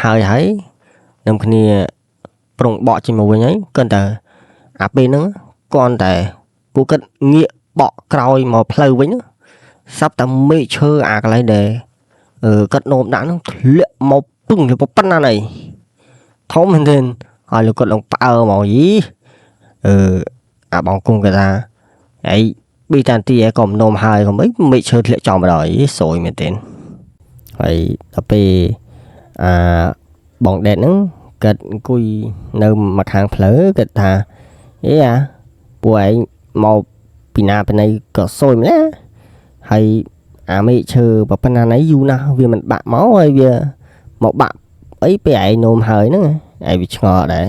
ហើយនាំគ្នាប្រុងបកចេញមកវិញហើយគាត់តែអាពេលហ្នឹងគាត់តែពួកគាត់ងាកបកក្រោយមកផ្លូវវិញសັບតែមេឃឈើអាកន្លែងដែលគាត់នោមដាក់ហ្នឹងធ្លាក់មកពឹងទៅប៉ុណ្ណាណីធំមែនទេហើយលោកគាត់ឡើងផ្អើមកយីអាបងគង់គាត់ថាអីប៊ីតានទីឯងក៏មិននោមហើយកុំអីមេឃឈើធ្លាក់ចំមកដល់យីសយមែនទេហើយដល់ពេលអាបងដេតហ្នឹងគាត់អង្គុយនៅមកខាងផ្លូវគាត់ថាអីអាពួកឯងមកពីណាពីណីក៏សយម្ល៉េះហើយអាមេឃឈើប៉ុណ្ណាណីយូរណាស់វាមិនបាក់មកហើយវាមកបាក់អីពេលឯងនោមហើយហ្នឹងឯងវាឆ្ងល់ដែរ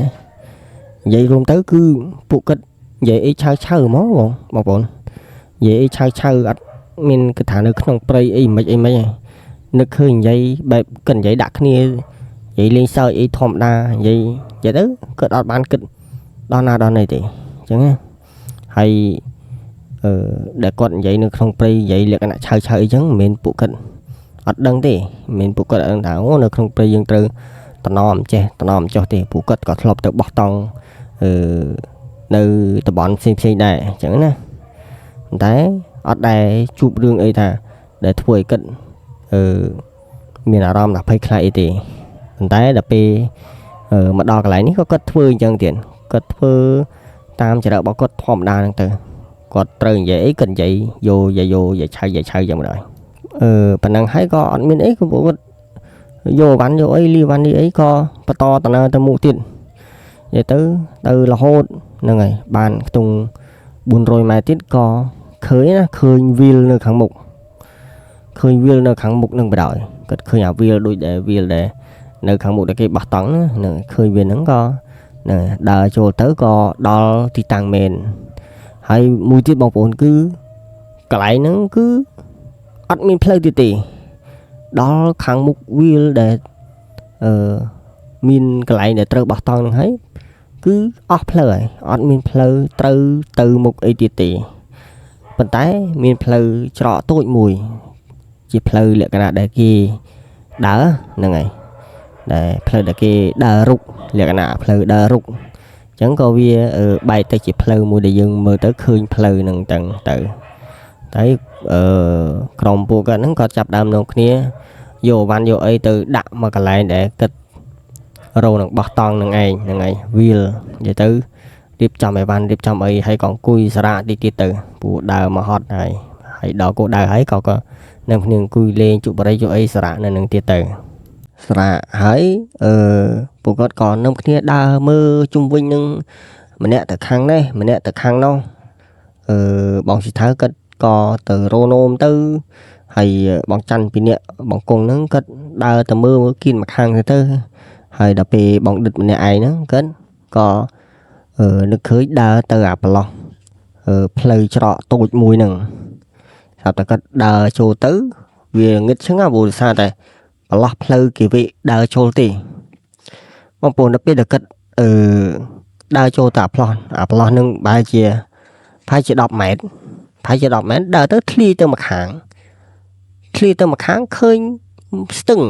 និយាយរួមទៅគឺពួកគាត់និយាយអីឆៅឆៅហ្មងបងប្អូននិយាយអីឆៅឆៅអត់មានគិតថានៅក្នុងព្រៃអីមិនអីមិនឯងនឹកឃើញនិយាយបែបគាត់និយាយដាក់គ្នានិយាយលេងសើចអីធម្មតានិយាយទៅគាត់អត់បានគិតដល់ណាដល់ណីទេអញ្ចឹងណាហើយដែលគាត់និយាយនៅក្នុងព្រៃនិយាយលក្ខណៈឆៅឆៅអីចឹងមិនមែនពួកគាត់អត់ដឹងទេមិនមែនពួកគាត់អត់ដឹងថាអូនៅក្នុងព្រៃយើងត្រូវតំណមចេះតំណមចុះទេពួកគាត់ក៏ធ្លាប់ទៅបោះតង់នៅតំបន់ផ្សេងផ្សេងដែរអញ្ចឹងណាតែអត់ដែលជួបរឿងអីថាដែលធ្វើឲ្យគាត់មានអារម្មណ៍ថាភ័យខ្លាចអីទេប៉ុន្តែដល់ពេលមកដល់កន្លែងនេះក៏គាត់ធ្វើអញ្ចឹងទៀតគាត់ធ្វើតាមចរិតរបស់គាត់ធម្មតាហ្នឹងទៅគាត់ត្រូវនិយាយអីគាត់និយាយយោយោយាយឆៅយាយឆៅយ៉ាងម្ដងប៉ុណ្ណឹងហើយក៏អត់មានអីក៏គាត់យកវ៉ាន់យកអីលីវ៉ាន់នេះអីក៏បន្តតើទៅមុខទៀតនិយាយទៅរហូតហ្នឹងហើយបានខ្ទង់400ម៉ែត្រទៀតក៏ឃើញណាឃើញវីលនៅខាងមុខឃើញវីលនៅខាងមុខនឹងបណ្ដោយគាត់ឃើញអាវីលដូចដែលវីលដែល នៅខាងមុខដែលគេបោះតង់ហ្នឹងឃើញវាហ្នឹងក៏ហ្នឹងដើរចូលទៅក៏ដល់ទីតាំងមែនហើយមួយទៀតបងប្អូនគឺកន្លែងហ្នឹងគឺអត់មានផ្លូវទៀតទេដល់ខាងមុខវាលដែលអឺមានកន្លែងដែលត្រូវបោះតង់ហ្នឹងហើយគឺអស់ផ្លូវហើយអត់មានផ្លូវត្រូវទៅមុខអីទៀតទេប៉ុន្តែមានផ្លូវច្រកតូចមួយជាផ្លូវលក្ខណៈដែលគេដើរហ្នឹងហើយដែលផ្លូវដែលគេដើររុកលក្ខណៈផ្លូវដើររុកអញ្ចឹងក៏វាបែកទៅជាផ្លូវមួយដែលយើងមើលទៅឃើញផ្លូវហ្នឹងទាំងទៅតែក្រុមពួកគាត់ហ្នឹងក៏ចាប់ដើមនាំគ្នាយកអវ៉ាន់យកអីទៅដាក់មកកន្លែងដែលគិតរោនឹងបោះតង់នឹងឯងហ្នឹងឯងវាលនិយាយទៅរៀបចំអីវ៉ាន់រៀបចំអីហើយក៏អង្គុយសារៈតិចទៀតទៅពួកដើរមកហត់ហើយហើយដល់គោដៅហើយក៏នឹងគ្នាអង្គុយលេងជក់បរិយជក់អីសារៈនៅនឹងទៀតទៅសារៈហើយពួកគាត់ក៏នាំគ្នាដើរមើលជុំវិញនឹងម្នាក់ទៅខាងនេះម្នាក់ទៅខាងនោះបងស៊ីថៅគាត់ក៏ទៅរោនោមទៅហើយបងច័ន្ទពីរនាក់បងគង់ហ្នឹងគាត់ដើរទៅមើលគៀនមួយខាងទៅហើយដល់ពេលបងដិតម្នាក់ឯងហ្នឹងគាត់ក៏នឹកឃើញដើរទៅអាប្រឡោះផ្លូវច្រកតូចមួយហ្នឹងស្រាប់តែគាត់ដើរចូលទៅវាងឹតឈឹងព្រោះដោយសារតែប្រឡោះផ្លូវគេវិដើរចូលទេបងប្អូនដល់ពេលដែលគាត់ដើរចូលទៅអាប្រឡោះហ្នឹងប្រហែលជា10ម៉ែត្រប្រហែលជា10ម៉ែត្រដើរទៅធ្លាយទៅម្ខាងធ្លាយទៅម្ខាងឃើញស្ទឹង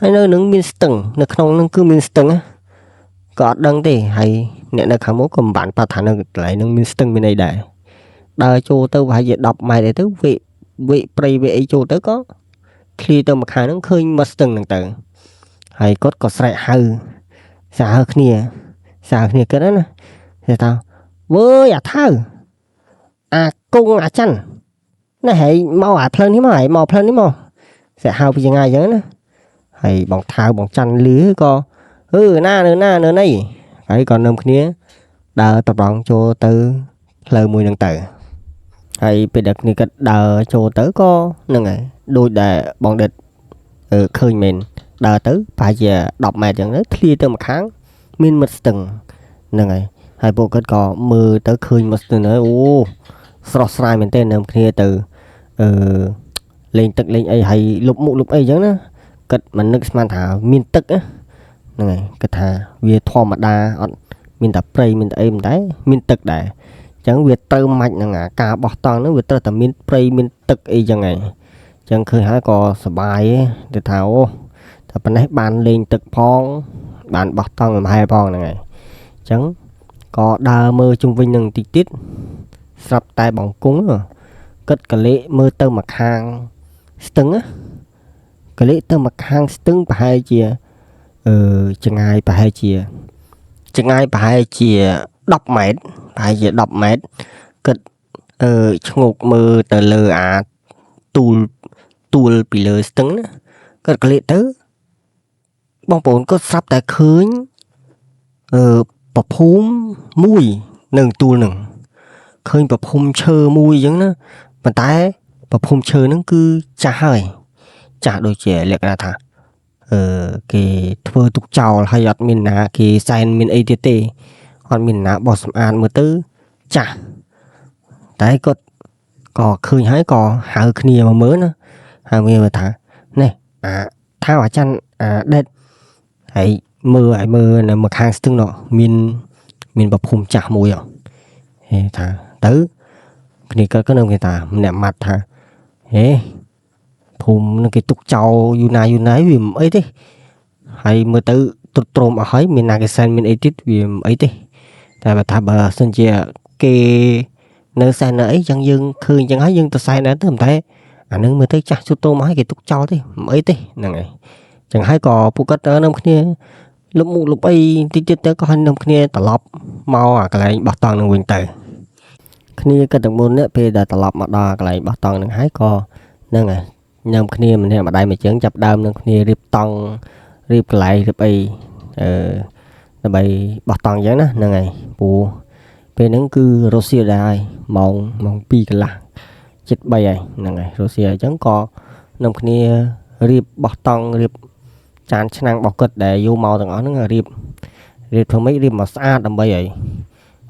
ហើយនៅនឹងមានស្ទឹងនៅក្នុងនឹងគឺមានស្ទឹងក៏អត់ដឹងទេហើយអ្នកនៅខាងមុខក៏មិនបានប្រាប់ថានៅកន្លែងនឹងមានស្ទឹងមានអីដែរដើរចូលទៅប្រហែលជា10ម៉ែត្រអីទៅវិព្រៃវិអីចូលទៅក៏ធ្លាយទៅម្ខាងហ្នឹងឃើញមកស្ទឹងហ្នឹងទៅហើយគាត់ក៏ស្រែកហៅសាហៅគ្នាសាហៅគ្នាគិតណាគេថាវើយអាថៅអាគង់អាច័ន្ទនេះហែងមកអាផ្លូវនេះមកហែងមកផ្លូវនេះមកស្រែកហៅពីចងាយអញ្ចឹងណាហើយបងថៅបងច័ន្ទលឺក៏ណានៅណានៅនេះហើយក៏នឹមគ្នាដើរត្រង់ចូលទៅផ្លូវមួយហ្នឹងទៅហើយពេលដែលគ្នាគាត់ដើរចូលទៅក៏ហ្នឹងហើយដូចដែលបងដិតឃើញមែនដើរទៅប្រហែលជា10ម៉ែត្រអញ្ចឹងទៅធ្លាយទៅម្ខាងមានមិត្តស្ទឹងហ្នឹងហើយហើយពួកគាត់ក៏មើលទៅឃើញមិត្តស្ទឹងហើយអូស្រស់ស្រាយមែនទែននឹមគ្នាទៅលេងទឹកលេងអីហើយលុបមុខលុបអីអញ្ចឹងណាគាត់មិននឹកស្មានថាមានទឹកណាហ្នឹងហើយគាត់ថាវាធម្មតាអត់មានតែព្រៃមានតែអីមិនដែរមានទឹកដែរអញ្ចឹងវាត្រូវម៉ាច់នឹងអាការបោះតង់ហ្នឹងវាត្រូវតែមានព្រៃមានទឹកអីចឹងហើយអញ្ចឹងឃើញហើយក៏សប្បាយទៅថាអូតែប៉ុណ្ណេះបានលេងទឹកផងបានបោះតង់លំហែផងហ្នឹងហើយអញ្ចឹងក៏ដើរមើលជុំវិញនឹងតិចទៀតស្រាប់តែបងគង់គិតកលេកមើលទៅមកខាងស្ទឹងណាកលេកទៅមកខាងស្ទឹងប្រហែលជាចងាយប្រហែលជាចងាយប្រហែលជា10ម៉ែត្រប្រហែលជា10ម៉ែត្រគិតឈ្ងោកមើលទៅលើអាទួលពីលើស្ទឹងណាគាត់កលេកទៅបងប្អូនគាត់ស្រាប់តែឃើញប្រភូមិមួយនៅទួលហ្នឹងឃើញប្រភូមិឈើមួយអញ្ចឹងណាប៉ុន្តែប្រភូមិឈើហ្នឹងគឺចាស់ហើយចាស់ដូចជាលក្ខណៈថាគេធ្វើទុកចោលហើយអត់មានណាគេសែនមានអីទៀតទេអត់មានណាបោះសម្អាតមើលទៅចាស់តែគាត់ក៏ឃើញហើយក៏ហៅគ្នាមកមើលណាហៅគ្នាថានេះអាថាអាច័ន្ទអាដេតហើយមើលឲ្យមើលនៅមកខាងស្ទឹងនោះមានប្រភូមិចាស់មួយហេថាទៅគ្នាគាត់ក៏នៅគេថាម្នាក់ម៉ាត់ថាហេភូមិនឹងគេទុកចោលយូរណាយូរណាវាមិនអីទេហើយមើលទៅទ្រុឌទ្រោមអស់ហើយមានណាគេសែនមានអីទៀតវាមិនអីទេតែបើថាបើសិនជាគេនៅសែននៅអីចឹងយើងឃើញចឹងហើយយើងទៅសែនដែរទៅតែអានឹងមើលទៅចាស់ទ្រុឌទ្រោមអស់ហើយគេទុកចោលទេមិនអីទេហ្នឹងហើយចឹងហើយក៏ពួកគាត់ទៅនឹងគ្នាលុបមុខលុបអីតិចទៀតទៅក៏ឲ្យនឹងគ្នាត្រឡប់មកអាកន្លែងបោះតង់នឹងវិញទៅគ្នាគាត់ទាំង4នាក់ពេលដែលត្រឡប់មកដល់កន្លែងបោះតង់នឹងហើយក៏ហ្នឹងហើយញ៉ាំគ្នាម្នាក់ម្ដាយមួយជើងចាប់ដើមនឹងគ្នារៀបតង់រៀបកន្លែងរៀបអីដើម្បីបោះតង់អញ្ចឹងណាហ្នឹងហើយព្រោះពេលហ្នឹងគឺរុស្ស៊ីដែរហើយម៉ោង2កន្លះជិត3ហើយហ្នឹងហើយរុស្ស៊ីអញ្ចឹងក៏នឹងគ្នារៀបបោះតង់រៀប ចានឆ្នាំងរបស់គាត់ដែលយកមកទាំងអស់ហ្នឹងរៀបរៀបធ្វើម៉េចរៀបមកស្អាតដើម្បីឲ្យ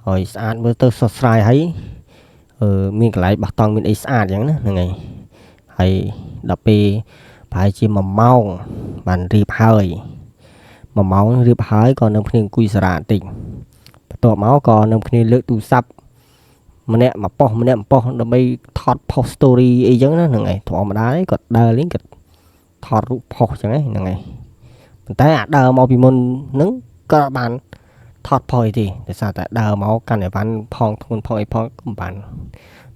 ឲ្យស្អាតមើលទៅស្រស់ស្រាយហើយអឺមានកន្លែងបោះតង់មានអីស្អាតអញ្ចឹងណាហ្នឹងហើយហើយដល់ពេលប្រហែលជា1ម៉ោងបានរៀបហើយ1ម៉ោងរៀបហើយក៏នឹងគ្នាអង្គុយសារ៉ាបន្តិចបន្ទាប់មកក៏នឹងគ្នាលើកទូរស័ព្ទម្នាក់មកប៉ុសម្នាក់មកប៉ុសដើម្បីថត post story អីចឹងណាហ្នឹងហើយធម្មតាទេគាត់ដើរលេងគាត់ថតរូបផុសចឹងហ្នឹងហើយប៉ុន្តែអាដើរមកពីមុនហ្នឹងក៏អត់បានថតផុសអីទេដោយសារតែដើរមកកាន់អីវ៉ាន់ផងធ្ងន់ផងអីផងក៏មិនបាន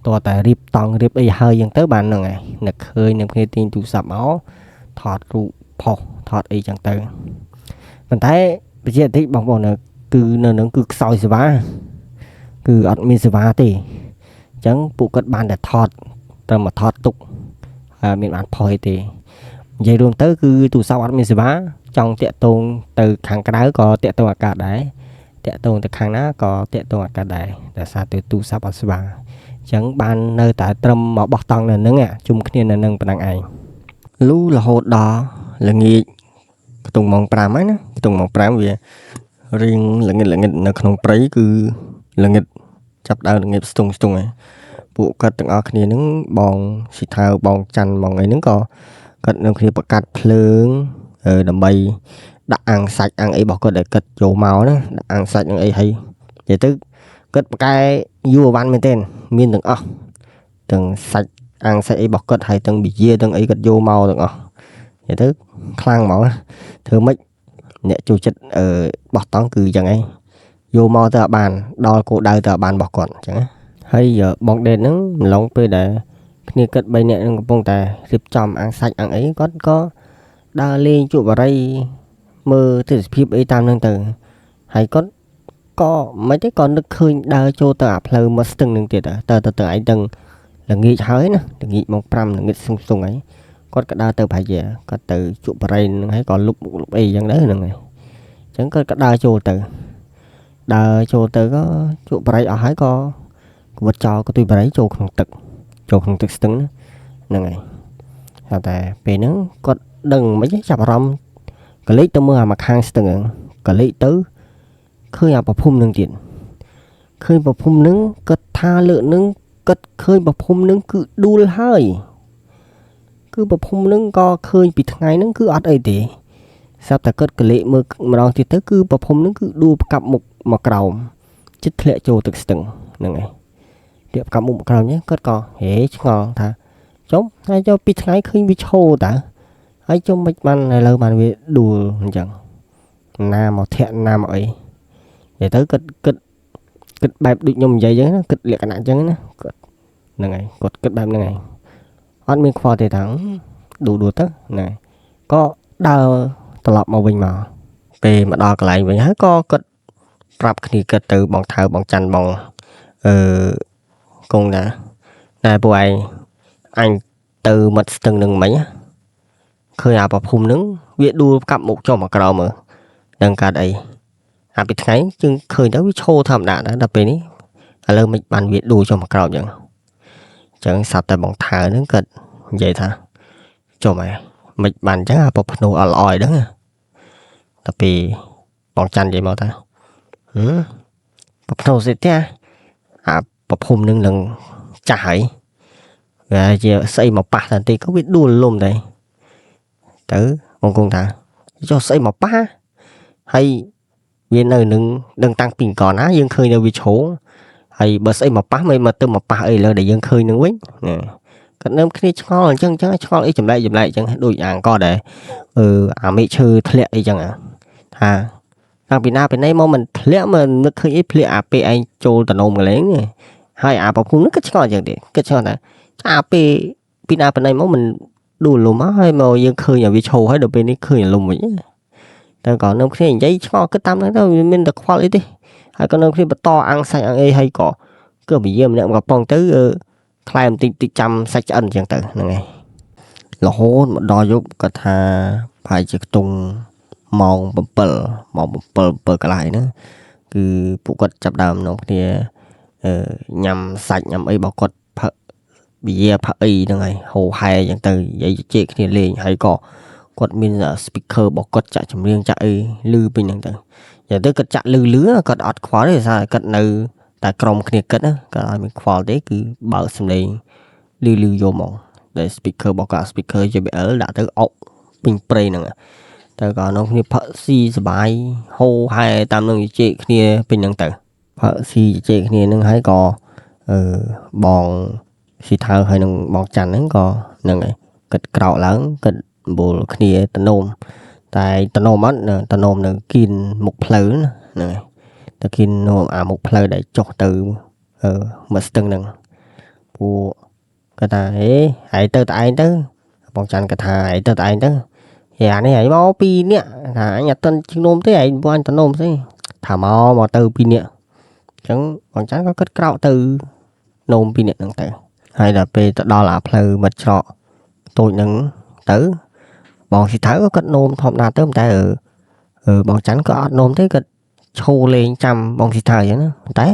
តោះតែរៀបតង់រៀបអីហើយចឹងទៅបានហ្នឹងហើយនឹកឃើញនឹងគ្នាទាញទូរស័ព្ទមកថតរូបផុសថតអីចឹងទៅប៉ុន្តែបច្ចេកទេសបងប្អូនគឺនៅនឹងគឺខ្សោយសេវាគឺអត់មានសេវាទេអញ្ចឹងពួកគាត់បានតែថតត្រឹមមកថតទុកហើយមានបានផុសអីទេនិយាយរួមទៅគឺទូរស័ព្ទអត់មានសេវាចង់តាក់ទងទៅខាងក្រៅក៏តាក់ទងអាកាសដែរតាក់ទងទៅខាងណាក៏តាក់ទងអាកាសដែរដោយសារទៅទូរស័ព្ទអត់សេវាអញ្ចឹងបាននៅតែត្រឹមមកបោះតង់នៅនឹងជុំគ្នានៅនឹងប៉ុណ្ណឹងឯងលូរហូតដល់ល្ងាចខ្ទង់ម៉ោង5ហើយណាខ្ទង់ម៉ោង5វារៀងល្ងិតល្ងិតនៅក្នុងព្រៃគឺល្ងិតចាប់ដើមល្ងិតស្ទង់ស្ទង់ហើយពួកគាត់ទាំងអស់គ្នាហ្នឹងបងស៊ីថៅបងច័ន្ទបងអីហ្នឹងក៏គាត់នឹងគ្នាប្រកាត់ភ្លើងដើម្បីដាក់អាំងសាច់អាំងអីរបស់គាត់ដែលគាត់ចូលមកណាដាក់អាំងសាច់នឹងអីហើយនិយាយទៅគាត់ប្រកែយូរអវ៉ាន់មែនទែនមានទាំងអស់ទាំងសាច់អាំងសាច់អីរបស់គាត់ហើយទាំងប៊ីយាទាំងអីគាត់យកមកទាំងអស់និយាយទៅខ្លាំងហ្មងធ្វើម៉េចអ្នកចូលចិត្តអឺបោះតង់គឺអញ្ចឹងឯងយកមកទៅឲ្យបានដល់គោលដៅទៅឲ្យបានរបស់គាត់អញ្ចឹងណាហើយបងដេតហ្នឹងម្លងពេលដែលគ្នាគិត3នាក់នឹងកំពុងតែរៀបចំអាំងសាច់អាំងអីគាត់ក៏ដើរលេងជក់បារីមើលទេសភាពអីតាមហ្នឹងទៅហើយគាត់ក៏មិនទេក៏នឹកឃើញដើរចូលទៅអាផ្លូវមកស្ទឹងនឹងទៀតទៅទៅទៅឯងទាំងល្ងាចហើយណាល្ងាចម៉ោង5ល្ងាចស្ទង់ៗហើយគាត់ក៏ដើរទៅប្រហែលជាគាត់ទៅជក់បារីហ្នឹងហើយក៏លុបមុខលុបអីចឹងដែរហ្នឹងហើយអញ្ចឹងគាត់ក៏ដើរចូលទៅដើរចូលទៅក៏ជក់បារីអស់ហើយក៏កវត្តចោលកទុយបារីចូលក្នុងទឹកចូលក្នុងទឹកស្ទឹងហ្នឹងហើយតែតែពេលហ្នឹងគាត់ដឹងមិនទេចាប់អារម្មណ៍ក៏លេចទៅមើលអាមកខាងស្ទឹងហ្នឹងក៏លេចទៅឃើញអាប្រភុំហ្នឹងទៀតឃើញប្រភុំហ្នឹងគាត់ថាលើកហ្នឹងគាត់ឃើញប្រភុំហ្នឹងគឺដួលហើយគឺប្រភុំហ្នឹងក៏ឃើញពីថ្ងៃហ្នឹងគឺអត់អីទេស្រាប់តែគាត់ក៏លេចមើលម្ដងទៀតទៅគឺប្រភុំហ្នឹងគឺដួលផ្កាប់មុខមកក្រោមចិត្តធ្លាក់ចូលទឹកស្ទឹងហ្នឹងហើយធ្លាក់ផ្កាប់មុខមកក្រោមហ្នឹងគាត់ក៏ហេឆ្ងល់ថាចុំហើយចូលពីថ្ងៃឃើញវាឈរតើហើយចុំមិនបានឥឡូវបានវាដួលអញ្ចឹងណាមកធាក់ណាមកអីនិយាយទៅគាត់គិតគិតបែបដូចខ្ញុំនិយាយអញ្ចឹងណាគិតលក្ខណៈអញ្ចឹងណាគាត់ហ្នឹងហើយគាត់គិតបែបហ្នឹងហើយអត់មានខ្វល់ទេថាដួលដួលទៅហ្នឹងហើយក៏ដើរត្រឡប់មកវិញមកពេលមកដល់កន្លែងវិញហើយក៏គាត់ប្រាប់គ្នាគិតទៅបងថៅបងច័ន្ទបងអឺគង់ណាណែពួកឯងអញទៅមាត់ស្ទឹងនឹងមិញឃើញអាប្រភុំនឹងវាដួលផ្កាប់មុខចុះមកក្រោមមើលដឹងកាត់អីអាពីថ្ងៃជាងឃើញទៅវាឈរធម្មតាដែរដល់ពេលនេះឥឡូវមិនបានវាដួលចុះមកក្រោមអញ្ចឹងអញ្ចឹងសត្វតែបងថៅហ្នឹងគាត់និយាយថាចុះម៉ែមិនបានអញ្ចឹងអាប្រភ្នូអត់ល្អអីដឹងដល់ពេលបងច័ន្ទនិយាយមកថាហឺប្រភ្នូសិទេអាប្រភុំនឹងនឹងចាស់ហើយវាជាស្អីមកប៉ះតែបន្តិចក៏វាដួលលំដែរទៅបងគង់ថាចុះស្អីមកប៉ះហើយវានៅនឹងដឹងតាំងពីកណាយើងឃើញនៅវាឈោហើយបើស្អីមកប៉ះមិនមកទៅមកប៉ះអីលើដែលយើងឃើញនឹងវិញណាគាត់នឹមគ្នាឆ្ងល់អញ្ចឹងអញ្ចឹងឆ្ងល់អីចម្លែកចម្លែកអញ្ចឹងដូចអាងក៏ដែរអឺអាមេឈើធ្លាក់អីចឹងថាតាំងពីណាពីណីមកមិនធ្លាក់មិននឹកឃើញអីធ្លាក់អាពេលឯងចូលតំណមកលេងហើយអាប្រភុំហ្នឹងគិតឆ្ងល់អញ្ចឹងទេគិតឆ្ងល់ថាអាពេលពីណាពីណីមកមិនដួលលំហើយមកយើងឃើញឲ្យវាឈោហើយដល់ពេលនេះឃើញលំវិញតែក៏នឹមគ្នានិយាយឆ្ងល់គិតតាមហ្នឹងទៅវាមានតែខ្វល់អីទេហើយក៏នឹមគ្នាបន្តអាំងសាច់អាំងអីហើយក៏គឺពយាម្នាក់មកកំប៉ុងទៅខ្លែមតិចតិចចាំសាច់ឆ្អិនអញ្ចឹងទៅហ្នឹងហើយរហូតមកដល់យប់គាត់ថាប្រហែលជាខ្ទង់ម៉ោង7ម៉ោង7 7កន្លះហ្នឹងគឺពួកគាត់ចាប់ដើមនាំគ្នាញ៉ាំសាច់ញ៉ាំអីរបស់គាត់ផឹកប៊ីយ៉ាផឹកអីហ្នឹងហើយហូហែអញ្ចឹងទៅនិយាយជជែកគ្នាលេងហើយក៏ គាត់មាន speaker របស់គាត់ចាក់ចម្រៀងចាក់អីលឺពេញហ្នឹងទៅនិយាយទៅគាត់ចាក់លឺលឺគាត់អត់ខ្វល់ទេដោយសារគាត់នៅតែក្រុមគ្នាគិតណាគាត់អត់មានខ្វល់ទេគឺបើកសំឡេងលឺលឺយកមកដែល speaker របស់គាត់ speaker JBL ដាក់ទៅអុកពេញព្រៃហ្នឹងតែក៏នោះគ្នាផឹកស៊ីសបាយហូហែតាមនឹងជជែកគ្នាពេញហ្នឹងទៅផឹកស៊ីជជែកគ្នាហ្នឹងហើយក៏អឺបងស៊ីថៅហើយនឹងបងច័ន្ទហ្នឹងក៏ហ្នឹងហើយគិតក្រោកឡើងគិតបូលគ្នាតនោមតែតនោមអត់តនោមនៅគៀនមុខផ្លូវហ្នឹងហើយតែគៀននោមអាមុខផ្លូវដែលចុះទៅអឺមកស្ទឹងហ្នឹងពួកគាត់ថាហេហើយទៅតែឯងទៅបងច័ន្ទគាត់ថាហើយទៅតែឯងទៅយ៉ានេះហើយមកពីរនាក់ថាអញអត់ទាន់ជិះនោមទេឯងពួកអញតនោមស្អីថាមកទៅពីរនាក់អញ្ចឹងបងច័ន្ទក៏គិតក្រោកទៅនោមពីរនាក់ហ្នឹងទៅហើយដល់ពេលទៅដល់អាផ្លូវមាត់ច្រកតូចហ្នឹងទៅបងស៊ីថៅក៏គាត់នោមធម្មតាទៅតែបងច័ន្ទក៏អត់នោមទេគាត់ឈោលេងចាំបងស៊ីថៅអញ្ចឹងណាតែ